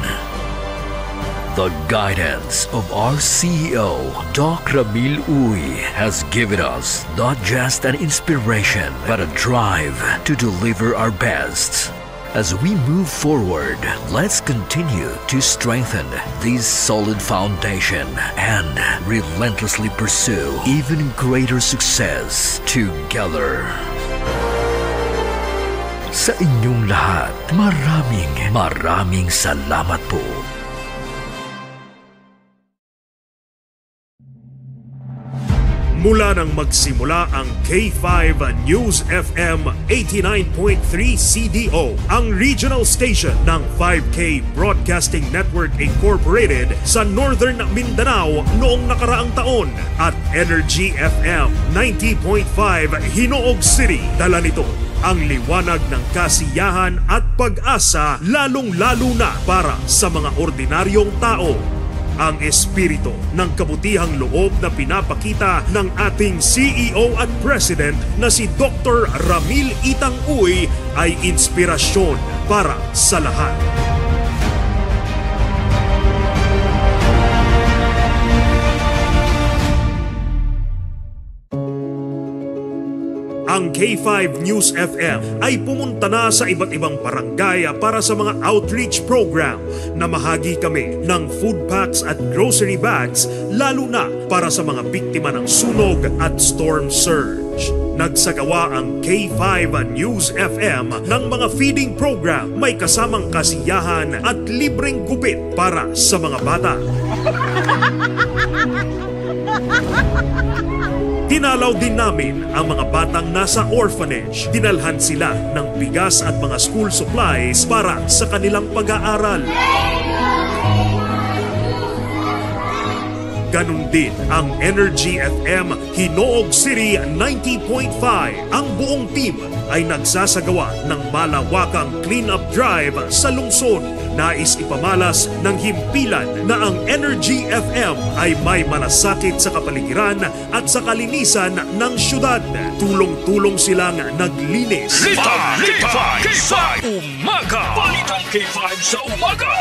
The guidance of our CEO, Doc Ramil Uy, has given us not just an inspiration, but a drive to deliver our best. As we move forward, let's continue to strengthen this solid foundation and relentlessly pursue even greater success together. Sa inyong lahat, maraming maraming salamat po. Mula nang magsimula ang K5 News FM 89.3 CDO, ang regional station ng 5K Broadcasting Network Incorporated sa Northern Mindanao noong nakaraang taon at Energy FM 90.5 Hinoog City. Dala nito ang liwanag ng kasiyahan at pag-asa, lalong-lalo na para sa mga ordinaryong tao. Ang espiritu ng kabutihang loob na pinapakita ng ating CEO at President na si Dr. Ramil Itang Uy ay inspirasyon para sa lahat. Ang K5 News FM ay pumunta na sa iba't ibang barangay para sa mga outreach program na mahagi kami ng food packs at grocery bags, lalo na para sa mga biktima ng sunog at storm surge. Nagsagawa ang K5 News FM ng mga feeding program, may kasamang kasiyahan at libreng gupit para sa mga bata. Dinalaw din namin ang mga batang nasa orphanage. Dinalhan sila ng bigas at mga school supplies para sa kanilang pag-aaral. Ganun din ang Energy FM Hinoog City 90.5. Ang buong team ay nagsasagawa ng malawakang clean-up drive sa lungsod. Nais ipamalas ng himpilan na ang Energy FM ay may malasakit sa kapaligiran at sa kalinisan ng syudad. Tulong-tulong silang naglinis. Litang K5 sa umaga! Balitang K5 sa umaga!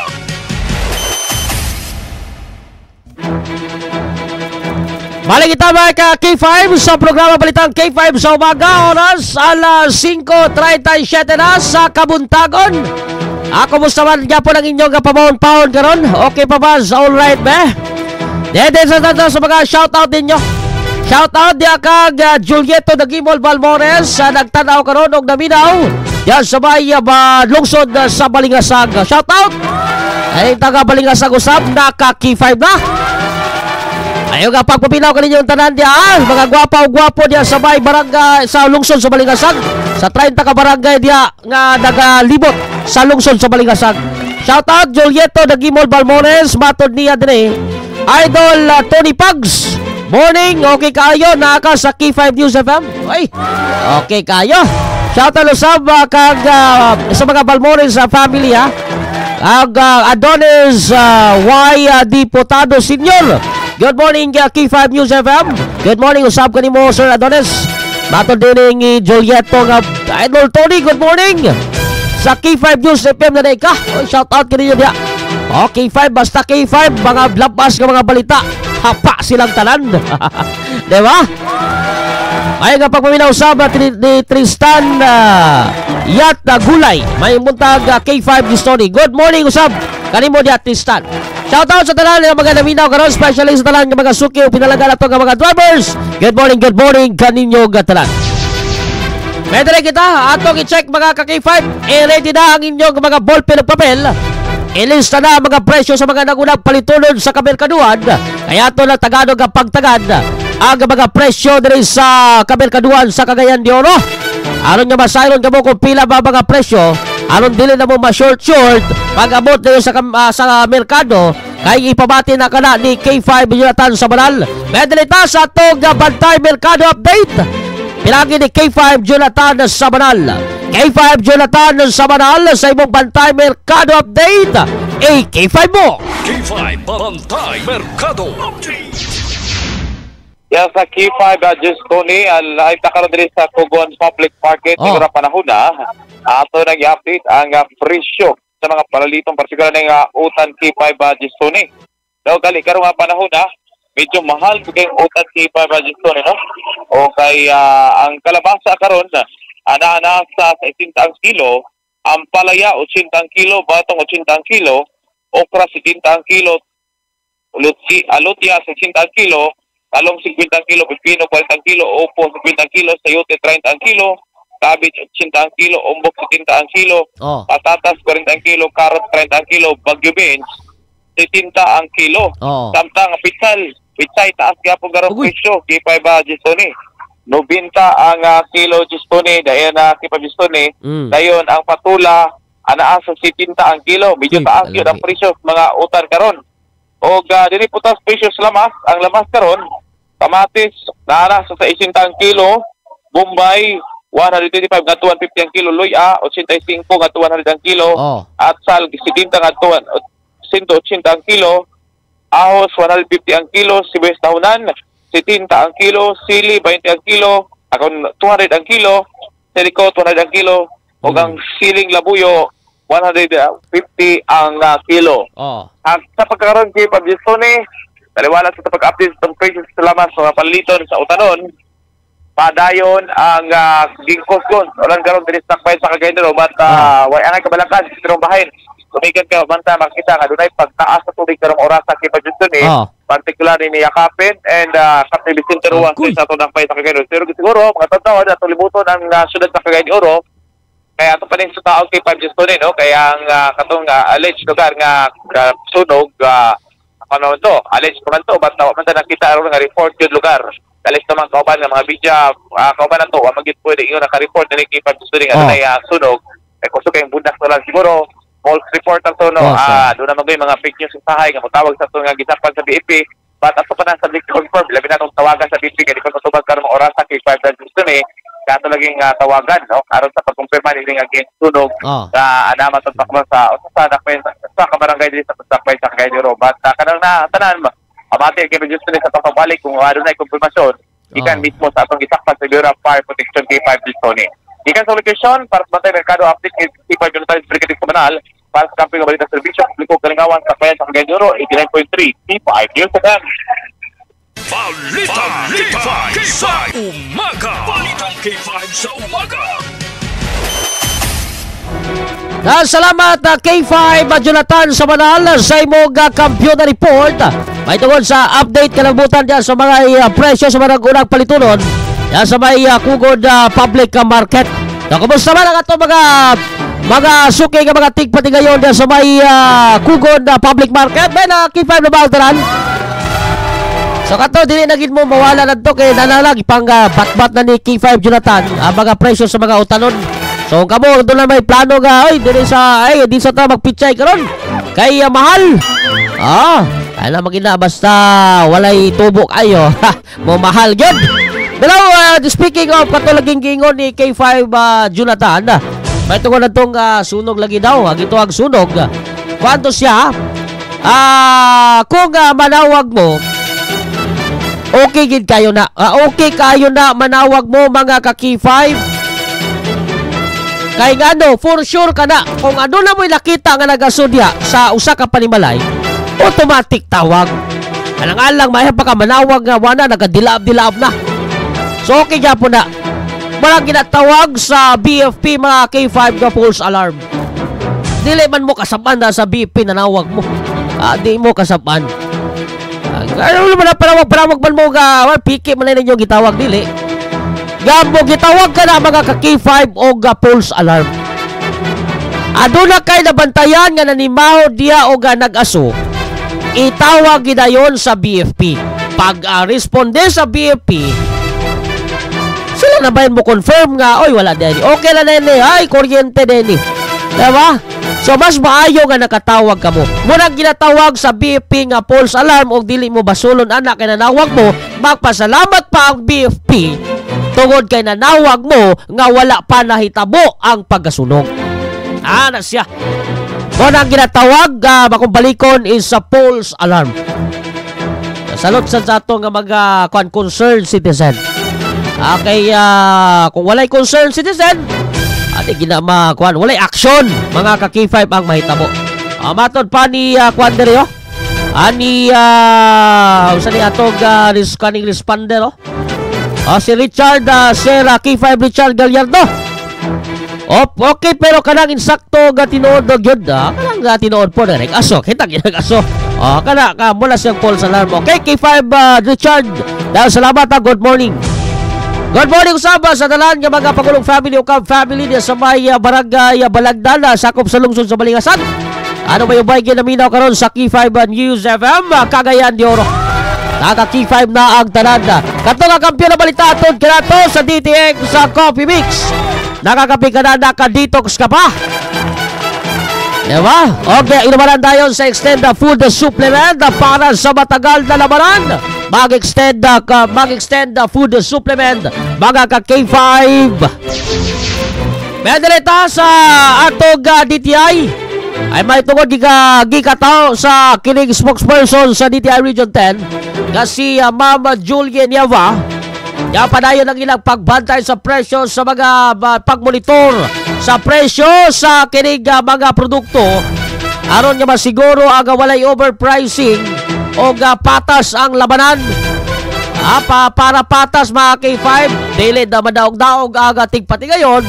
Balik kita mga ka K5 sa programa Balitang K5 sa umaga, oras alas 5:37 na sa Kabuntagon. Ako musta man gyapon ang inyong kapamahon-pahon karon? Okay pa ba? All right ba? Dede sa sa mga shoutout ninyo. Shoutout diya kag Julieto Dagimol Balmores sa nagtanaw karon og naminaw diyan sa may lungsod sa Balingasag. Shoutout. Ay taga Balingasag usab naka K5 na. Ayaw nga pagpaminaw kaninyong tanan diya, mga gwapa o gwapo diya sa may barangay sa lungsod sa Balingasag. Sa 30 ka barangay diya nga nagalibot sa lungsod sa Balingasag. Shoutout Julieto Dagimol Balmores, matod niya dinhi. Idol Tony Pugs. Morning, okay kayo naka sa K5 News FM. Ay, okay kayo. Shoutout usab kag sa mga Balmores family ha. Ag Adonis Y Diputado Senior. Good morning, K5 News FM. Good morning, usab kanimo Sir Adonis. Matod din ni Julieto nga Idol Tony, good morning. Sa K5 News FM na ka. Oy, shout out kanino diya. Oh, K5, basta K5, mga labas nga mga balita. Hapa silang tanan. Di ba? Ay nga pagpaminaw usab ni Tristan Yat Gulay. May buntag K5 News Tony. Good morning usab kanimo diya Tristan. Shout out sa tanan nga mga naminaw karon, especially sa tanan nga mga suki o pinalaga nato nga mga drivers. Good morning kaninyo tanan. Pwede kita atong i-check mga ka K5. I-ready na ang inyong mga ballpen ug papel. Ilista na ang mga presyo sa mga nagunang palitunod sa kamerkaduan. Kaya ato na Tagalog ang pagtagad ang mga presyo diri sa kamerkaduan sa Cagayan de Oro. Aron nga masayron kamo kung pila ba mga presyo, aron dili na mo ma-short-short pag-abot na sa merkado, kay ipabati na kana ni K5 Jonathan Sabanal. Medalita sa atong Bantay Merkado Update. Pinagi ni K5 Jonathan Sabanal. K5 Jonathan Sabanal sa imong Bantay Merkado Update. A K5 mo. K5 Bantay Merkado Update. Yes, sa K5 just Tony, live na karon diri sa Cogon Public Market. Oh. Siguro panahon na ato nang i-update ang presyo sa mga palalitong partikular ng utan K5 just Tony. Daw gali karon nga panahon na medyo mahal kay utan K5 just Tony, no? O kay ang kalabasa karon ana sa 60 ang kilo, ang palaya 80 ang kilo, batong 80 ang kilo, okra 70 ang kilo, alutya 60 ang kilo, talong 50 kilo, pipino 40 kilo, opo 50 kilo, sayote 30 kilo, cabbage 80 kilo, umbok 70 kilo, oh, patatas 40 kilo, carrot 30 kilo, bagyo beans 70 kilo. Oh. Samtang pitsay taas gyapon garong presyo, K5 Gistone. 90 ang kilo Gistone, dayon na K5 Gistone, dayon ang patula anaa sa 70 ang kilo, medyo taas gyud ang presyo mga utan karon. Og diri po tas presyo sa lamas, ang lamas karon kamatis naa sa 60 ang kilo, Bombay 125 ngadto 150 ang kilo, luya 85 ngadto 100 ang kilo, oh, at sal 70 ngadto 180 ang kilo, ahos 150 ang kilo, sibuyas tahunan 70 ang kilo, sili 20 ang kilo, akon 200 ang kilo, siliko 200 ang kilo, ug ang siling labuyo 150 ang kilo. Oh. At sa pagkakaroon kay Pabjistone, taliwala sa pag-update sa presyo sa lamas sa paliton sa utanon, padayon ang gingkosgon. Ulan karon diri sa Dakbayan sa Cagayan de Oro, but way angay kabalakan sa tirong bahin. Tumigan ka banta makita nga dunay pagtaas sa tubig karong orasa kay Pabjistone, oh, particular ni Yakapin and Captain Vicente Ruas sa atong Dakbayan sa Cagayan de Oro. Pero siguro mga tanaw ato libuton ang syudad sa Cagayan de Oro. Kaya ato pa rin sa tao kay Pabjistone, no? Kaya ang katong alleged lugar nga sunog ano to, alleged man to, but man ta nakita aron nga report yun lugar. Alleged naman kauban nga mga bidya, kauban na to, wa man gid pwede ingon naka-report ni kay Pabjistone nga dunay sunog. Kay kusog kay bundak to lang siguro, false report ang to, no. Doon naman gyud mga fake news usahay nga motawag sa to nga gisakpan sa BFP, but ato pa na sa confirm, labi na tong tawagan sa BFP kay di pa matubag karon mga orasa kay Pabjistone. Kato laging tawagan, no, aron sa pagkumpirma ni nga sunog sa anama sa takman sa sa dakbayan sa kabarangay diri sa Dakbayan sa Cagayan de Oro. But kanang na tanan amati kay Pabjistone sa atong pagbalik kung adunay kumpirmasyon gikan mismo sa atong gisakpan sa Bureau of Fire Protection K5 Gistone. Gikan sa location para sa Bantay Merkado Update kay K5 Jonathan Brigadier Sabanal para sa Kamping Balita Serbisyo Publiko Kalingawan sa Dakbayan sa Cagayan de Oro 89.3 K5 News FM. Balita K5 sa umaga. Balitang K5 sa umaga. Salamat K5 Jonathan sa Manal sa imong kampiyon na report. May tungod sa update kalabutan diyan sa mga presyo sa mga unang palitunon diyan sa may Kugod Public Market. So, kumusta man ang atong mga suki nga mga tigpati ngayon diyan sa may Kugod Public Market? May na K5 na ba ang tanan? So kato dili na gid mo mawala nadto kay nanalag pang batbat na ni K5 Jonathan ang mga presyo sa mga utanon. So kamo doon na may plano nga oy dili sa ay di sa ta magpichay karon kay mahal. Ala magina basta walay tubok ayo mo mahal gyud. Pero speaking of kato laging giingon ni K5 Jonathan, may tungod natong sunog lagi daw, ang ito ang sunog. Kwanto siya? Kung manawag mo, okay gid kayo na. Okay kayo na manawag mo mga ka K5. Kay ngano, for sure ka na kung ano na mo'y nakita nga nagasudya sa usa ka panimalay, automatic tawag. Alang-alang may pa ka manawag nga wala nagadilaab-dilaab na. So okay gyapon na. Walang ginatawag sa BFP mga K5 nga false alarm. Dili man mo kasaban na sa BFP nanawag mo. Di mo kasaban. Ano naman na panawag man mo ga, well, piki man na ninyo gitawag dili. Gamo gitawag ka na mga ka K5 o ga false alarm. Aduna kay nabantayan nga nanimaho diya o ga nag-aso, itawag gidayon sa BFP. Pag responde sa BFP, sila na ba mo confirm nga oy wala deni. Okay na deni, ay kuryente deni. Diba? So mas maayo nga nakatawag ka mo. Murag ginatawag sa BFP nga false alarm og dili mo basulon anak kay nanawag mo, magpasalamat pa ang BFP tungod kay nanawag mo nga wala pa nahitabo ang pagkasunog. Ana siya. Muna ang ginatawag bakong balikon is sa false alarm. Salot sa ato nga mga concerned citizen. Okay, kung walay concerned citizen, ati ginama kuan walay action mga ka K5 ang mahitabo. Matod pa ni kuan diri oh. Ani usa ni atong kaning responder oh. Si Richard Sir K5 Richard Gallardo. Okay pero kanang insakto ga tinuod gyud kanang ga tinuod po direk aso kita gyud aso. Kana ka mula siyang false alarm. Okay K5 Richard, dahil salamat good morning. Good morning usaba sa tanan nga mga Pagulong family o Cab family diya sa may barangay Balagdana, sakop sa lungsod sa Balingasan. Ano ba yung baygi naminaw karon sa K5 News FM, Cagayan de Oro. Naka K5 na ang tanan. Kato nga kampiyon na balita atod kinato sa DTX sa Coffee Mix. Nakakapi ka na, naka-detox ka pa. Diba? Okay, inumanan tayo sa Extend the Food Supplement para sa matagal na labanan. Mag-extend the food supplement mga ka K5. May dalita sa atong DTI ay may tungod gikataw sa kining spokesperson sa DTI Region 10 nga si Ma'am Julie Nieva. Ya padayon ang ilang pagbantay sa presyo sa mga pagmonitor sa presyo sa kining mga produkto aron nga masiguro ang walay overpricing o patas ang labanan. Para patas mga K5, dili na madaog-daog ang tigpati ngayon.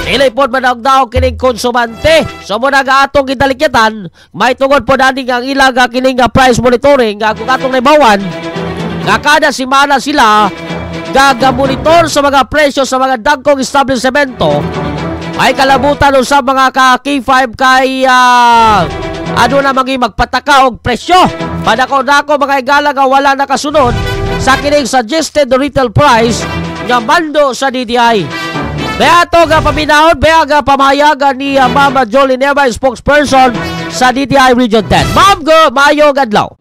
Dili po madaog-daog kining konsumante. So muna nga atong gidalikyatan, may tungod po naning ang ilang kining price monitoring kung atong naibawan nga kada semana sila gagamonitor sa mga presyo sa mga dagkong establishmento. Ay kalabutan sa mga ka K5 kay ano na magi magpataka og presyo. Padako-dako mga igala nga wala nakasunod sa kining suggested retail price nga mando sa DTI. Beato nga paminahon, bea nga pamayagan ni Ma'am Jolie Neva, spokesperson sa DTI Region 10. Ma'am, go, maayong adlaw.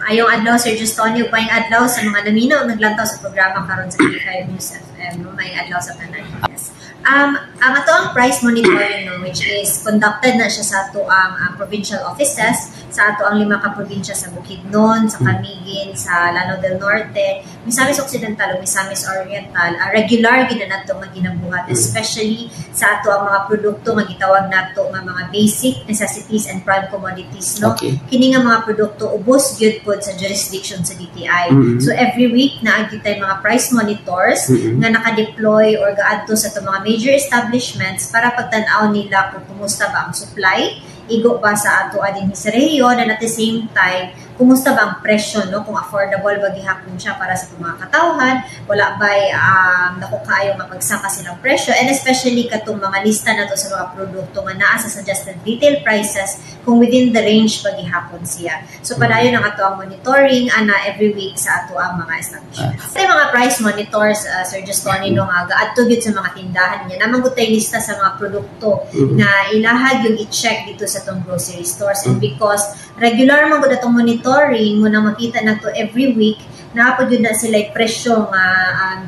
Maayong adlaw, Sir Justonio, maayong adlaw sa mga naminaw naglantaw sa programa karon sa K5 News FM. No? Maayong adlaw sa tanan. Yes. Ang ato ang price monitoring, no, which is conducted na siya sa ato ang provincial offices sa ato ang 5 ka probinsya sa Bukidnon, sa Camiguin, sa Lanao del Norte, Misamis Occidental ug Misamis Oriental. Regular gid na nato nga ginabuhat, especially sa ato ang mga produkto nga gitawag nato nga mga basic necessities and prime commodities, no. Okay. Kini nga mga produkto ubos gyud pod sa jurisdiction sa DTI. So every week naa gyud tay mga price monitors nga naka-deploy or gaadto sa atong mga major establishments para pagtan-aw nila kung kumusta ba ang supply, igo ba sa ato adin sa rehiyon, and at the same time kumusta ba ang presyo, no, kung affordable ba gihapon siya para sa mga katawhan, wala ba'y dako kaayo nga pagsaka silang presyo, and especially katong mga lista nato sa mga produkto nga naa sa suggested retail prices kung within the range ba gihapon siya. So padayon ang ato ang monitoring ana every week sa ato ang mga establishments. Sa mga price monitors, Sir Justoni, no, nga gaadto gyud sa mga tindahan niya. Naman gud tay lista sa mga produkto na ilahag yung i-check dito sa tong grocery stores, and because regular man gud atong monitoring mo na makita nato every week naa po gyud na sila presyo nga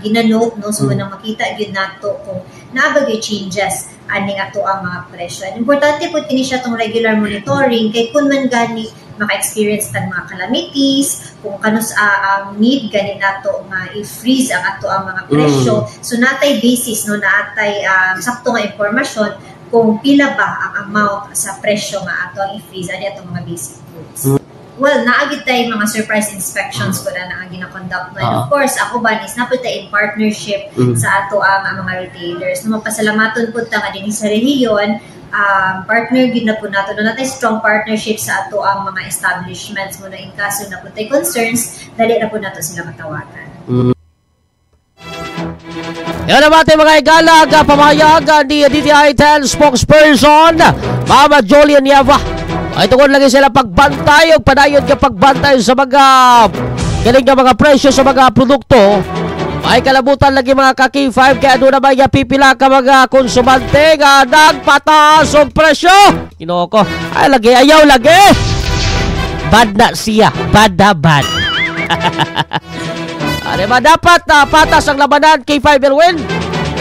ginanote, no, so nang makita gyud nato kung naa ba gyud changes aning ato ang mga presyo. And importante po kini siya tong regular monitoring kay kun man gani maka-experience tag mga calamities, kung kanus ang need gani nato nga i-freeze ang ato ang mga presyo. So natay basis, no, naatay sakto nga impormasyon kung pila ba ang amount sa presyo nga ato ang i-freeze ani atong mga basic goods. Well, naagid tay mga surprise inspections ko na ang gina-conduct, no. And of course, ako ba is napud tay in partnership sa ato ang mga retailers. No, mapasalamaton pud ta nga dinhi sa rehiyon, partner gyud na po nato, no, natay strong partnership sa ato ang mga establishments mo na in kaso na pud tay concerns, dali na po nato sila matawagan. Yan ang ating mga igalag, pamayag ni DTI 10 spokesperson Mama Julia Nieva. Ay tungod lagi sila pagbantay o padayon ka pagbantay sa mga kining nga mga presyo sa mga produkto. Ay kalabutan lagi mga ka-K5 kaya doon na may pipila ka mga konsumante nga nagpataas og presyo. Ginoo ko. Ay lagi ayaw lagi. Bad na siya, bad na bad. Ano ba dapat patas ang labanan K5 Erwin?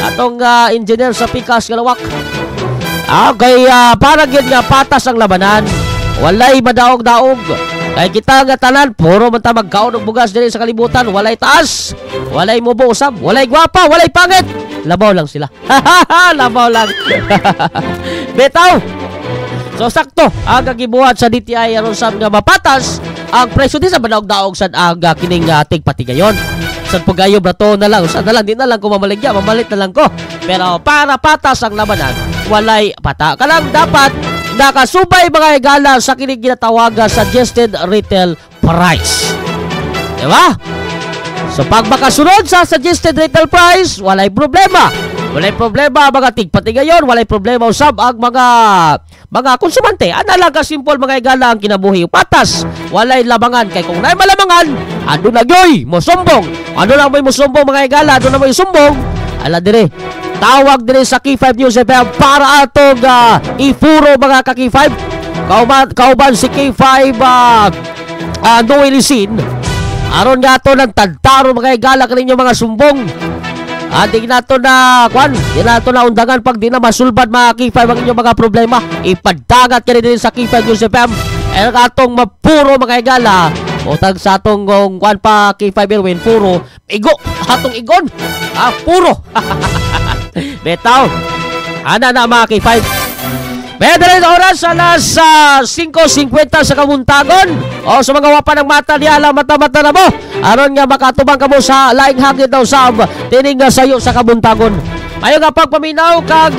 Atong engineer sa Pikas Galawak. Okay, para gyud nga patas ang labanan. Walay madaog-daog. Kay kita nga tanan puro man ta magkaon og bugas diri sa kalibutan, walay taas, walay mubo usab, walay gwapa, walay pangit. Labaw lang sila. Labaw lang. Bitaw. So sakto ang gibuhat sa DTI aron sa nga mapatas ang presyo di sa madaog-daog sad ang kining tigpatigayon. Sad pugayo brato na lang, sad na lang di na lang ko mamaligya, mamalit na lang ko. Pero para patas ang labanan, walay pata. Kalang dapat nakasubay mga higala sa kining ginatawaga suggested retail price. Diba? So pag makasunod sa suggested retail price, walay problema. Walay problema mga tigpatigayon, walay problema usab ang mga konsumante. Ana lang ka simple mga higala ang kinabuhi. Patas, walay labangan kay kung naay malamangan, ando na gyoy mosumbong. Ano lang may mosumbong mga higala, ando na may sumbong. Ala dire. Tawag dire sa K5 News FM para atong ifuro mga ka K5. Kauban si K5 Noel Isin. Aron nga ato ng tagtaro mga higala kaninyo mga sumbong. Di nato na kwan, di nato na undangan pag di na masulbad mga K5 ang inyong mga problema. Ipadagat ka rin sa K5 News FM. Ang atong mapuro mga higala. O tag sa atong kwan pa K5 Erwin, puro igo, atong igon. Puro. Betaw. Ana na mga K5. Medyo oras alas 5:50 sa Kamuntagon. O sa mga wapa ng mata niya, alam mata-mata na mo. Aron nga makatubang ka mo sa laing hangin daw sab tining sayo sa Kabuntagon. Ayo nga pagpaminaw kag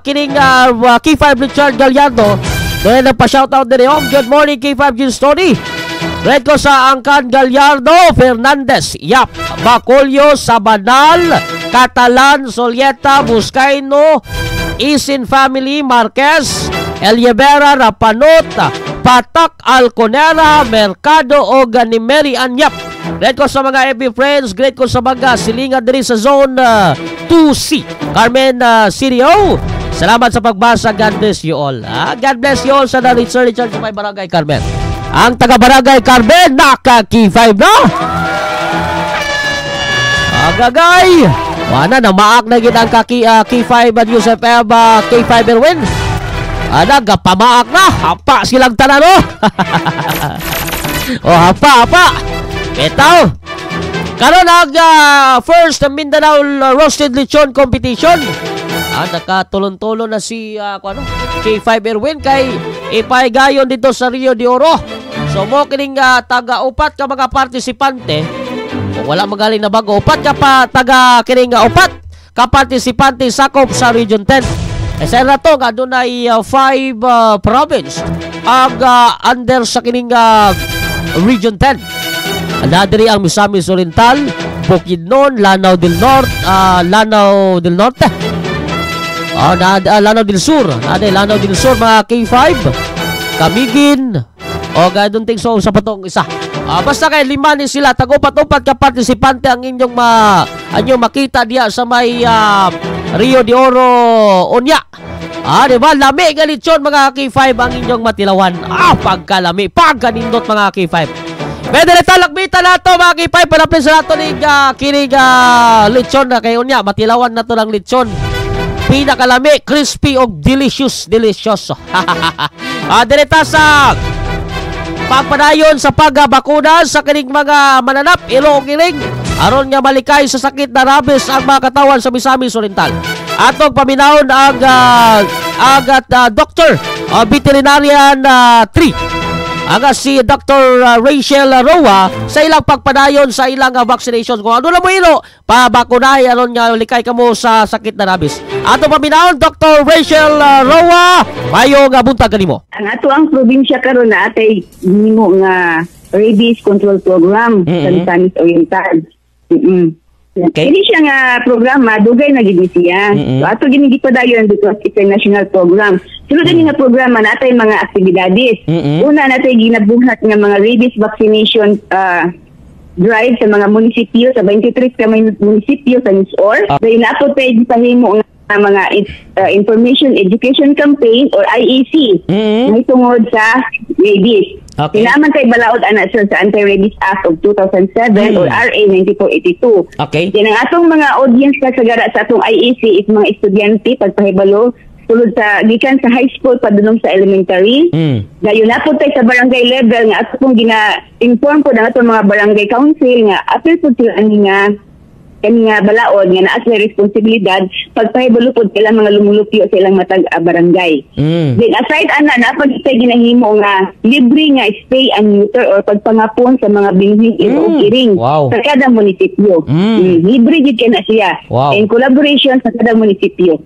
kining K5 Richard Gallardo. Doon na pa shoutout din. Oh, good morning K5 Jun Story. Red ko sa Angkan Gallardo, Fernandez, Yap, Bacolio, Sabanal, Catalan, Solieta, Buscaino, Isin Family, Marquez, Eliebera, Rapanot, Patak, Alconera, Mercado, o Ganimeri Anyap. Great ko sa mga FB friends, great ko sa mga silingan diri sa Zone 2C. Carmen Sirio, salamat sa pagbasa. God bless you all. God bless you all sa Richard Richard sa may Barangay Carmen. Ang taga Barangay Carmen, naka K5 na. Agagay! Wala na maak na gid ang kaki K5 News FM K5 Erwin. Ana gapamaak na, hapa silang tanan oh. Oh, hapa hapa. Bitaw. Karon ang first Mindanao Roasted Lechon Competition. Nakatulon-tulon na si ano, K5 Erwin kay ipaygayon dito sa Rio de Oro. So mo kining taga-upat ka mga partisipante. Kung wala magaling na bago, upat ka pa taga kining upat ka partisipante sakop sa Region 10. E sa na to nga dunay 5 province ang under sa kining Region 10. Nadiri ang Misamis Oriental, Bukidnon, Lanao del Norte, Lanao del Norte. Lanao del Sur. Nade Lanao del Sur mga K5. Camiguin o gadon ting so sa patong isa. Basta kay lima ni sila, tag-upat-upat ka partisipante ang inyong inyong makita diya sa may Rio de Oro unya. Di ba? Lami nga lechon mga K5 ang inyong matilawan. Pagkalami, pagkanindot mga K5. Pwede na talakbita na ito mga K5. Panapin sa nato ni kinig lechon na kayo niya. Matilawan na to ng lechon. Pinakalami, crispy o delicious. Delicious. Direta sa pagpadayon sa pagbakuna sa kinig mga mananap, ilo o kiling. Aron nga malikay sa sakit na rabies ang mga katawan sa Misamis Oriental. Atong paminahon ang doctor, veterinarian 3. Ang si Dr. Rachel Roa sa ilang pagpadayon sa ilang vaccination. Kung ano na mo ilo, pabakunay aron nga likay kamo sa sakit na rabies. Ato paminahon Dr. Rachel Roa, mayo nga buntag kanimo. Ang ato ang probinsya karon na atay nimo nga rabies control program sa Misamis Oriental. Okay. Ini siya nga programa dugay na gid siya. So ato gini gipadayon because it's a national program. Sulod ani nga programa natay mga aktibidades. Una natay ginabuhat nga mga rabies vaccination drive sa mga munisipyo sa 23 ka munisipyo sa Nisor. Dayon ato tay gipahimo nga mga information education campaign or IEC mahitungod sa rabies. Okay. Pinaman kay balaod ana sir sa Anti-Rabies Act of 2007 or RA 9482. Okay. Yan ang atong mga audience kasagara sa atong IEC is mga estudyante pagpahibalo sulod sa gikan sa high school padulong sa elementary. Dayon na po tay sa barangay level nga ato pong gina-inform po ang atong mga barangay council nga apil po sila ani nga kani nga balaod nga naa sila responsibilidad pagpahibalo pod kailang mga lumulupyo sa ilang matag barangay. Then aside ana na pag itay ginahimo nga libre nga spay and neuter or pagpangapon sa mga binhi iro og iring sa kada munisipyo. Libre gid kay na siya. Wow. In collaboration sa kada munisipyo.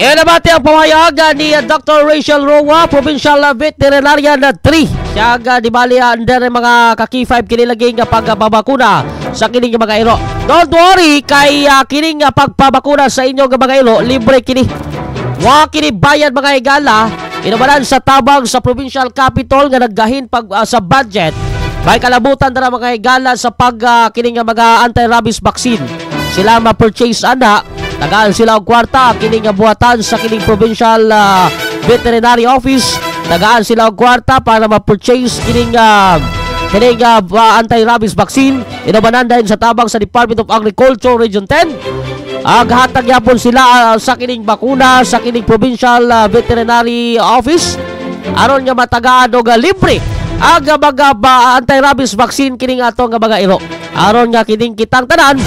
Iyan na bati ang pamahayag ni Dr. Rachel Roa, Provincial Veterinarian 3. Siya ang di bali under mga ka-K5 kinilaging pagbabakuna sa kining mga ilo. Don't worry kay kining pagpabakuna sa inyong mga ilo, libre kini. Wa kini bayad mga higala. Inubalan sa tabang sa Provincial Capital nga naggahin pag sa budget. May kalabutan na mga higala sa pag kining mga anti-rabies vaccine. Sila ma-purchase ana. Tagaan sila og kwarta kining buhatan sa kining Provincial Veterinary Office. Tagaan sila og kwarta para ma-purchase kining anti-rabies vaccine. Inubanan dahil sa tabang sa Department of Agriculture Region 10. Aghatag yapon sila sa kining bakuna sa kining Provincial Veterinary Office aron nga matagaan og libre ang mga anti-rabies vaccine kining ato nga mga ilo. Aron nga kining kitang tanan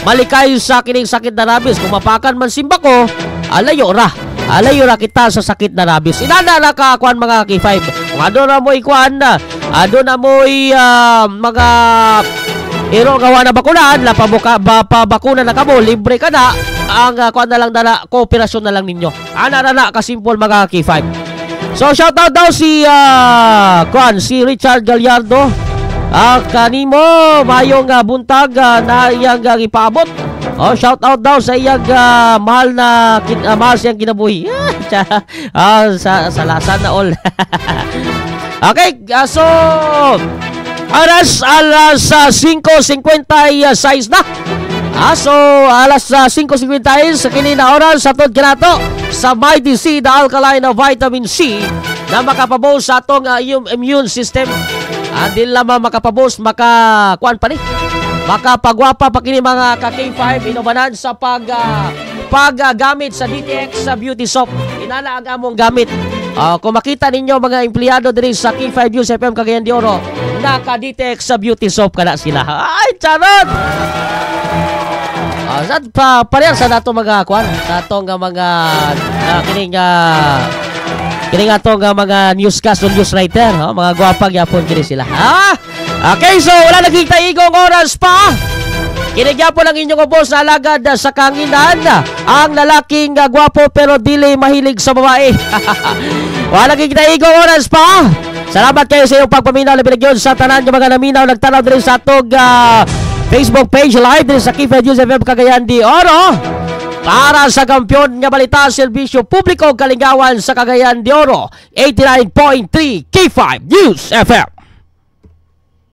malikay sa kining sakit na rabies. Kung mapakan man simbako, alayo ra. Alayo ra kita sa sakit na rabies. Inana na ka kuan mga K5. Kung ano na mo ikuan, ano na mo mga iro gawa na bakunan, pabakuna na kamo, libre ka na. Ang kuan na lang dala, kooperasyon na lang ninyo. Ana na na kasimple mga K5. So shout out daw si kuan si Richard Gallardo. Kanimo mayong buntag na iyang ipaabot. Oh, shout out daw sa iyang mahal na mahal siyang kinabuhi. Sa salasan na all. Okay, so alas 5:56 na. So alas 5:56 sa kini na oras sa tod kanato sa Mighty C, the alkaline na vitamin C na makapabaw sa atong immune system. Dili lamang makapabos, maka kuan pa ni, makapagwapa pa kini, mga ka K5, inubanan sa paggamit sa DTX sa Beauty Soap. Inana ang among gamit. Kung makita ninyo mga empleyado diri sa K5 News FM Cagayan de Oro, naka DTX sa Beauty Soap kana sila. Ay, charot! Sa pa parehas sa nato mga kuan, sa atong mga kining atong mga newscast o news writer, oh, mga gwapa gyapon kini sila. Ah! Okay, so wala nagkita igong oras pa. Kini gyapon ang inyong boss na alagad sa kanginan, ang lalaking gwapo pero dili mahilig sa babae. Wala kita igong oras pa. Salamat kayo sa iyong pagpaminaw, labi na gyud sa tanan nga mga naminaw nagtanaw diri sa atong Facebook page live diri sa K5 News FM Cagayan de Oro. Para sa kampiyon nga balita, serbisyo publiko, kalingawan sa Cagayan de Oro, 89.3 K5 News FM.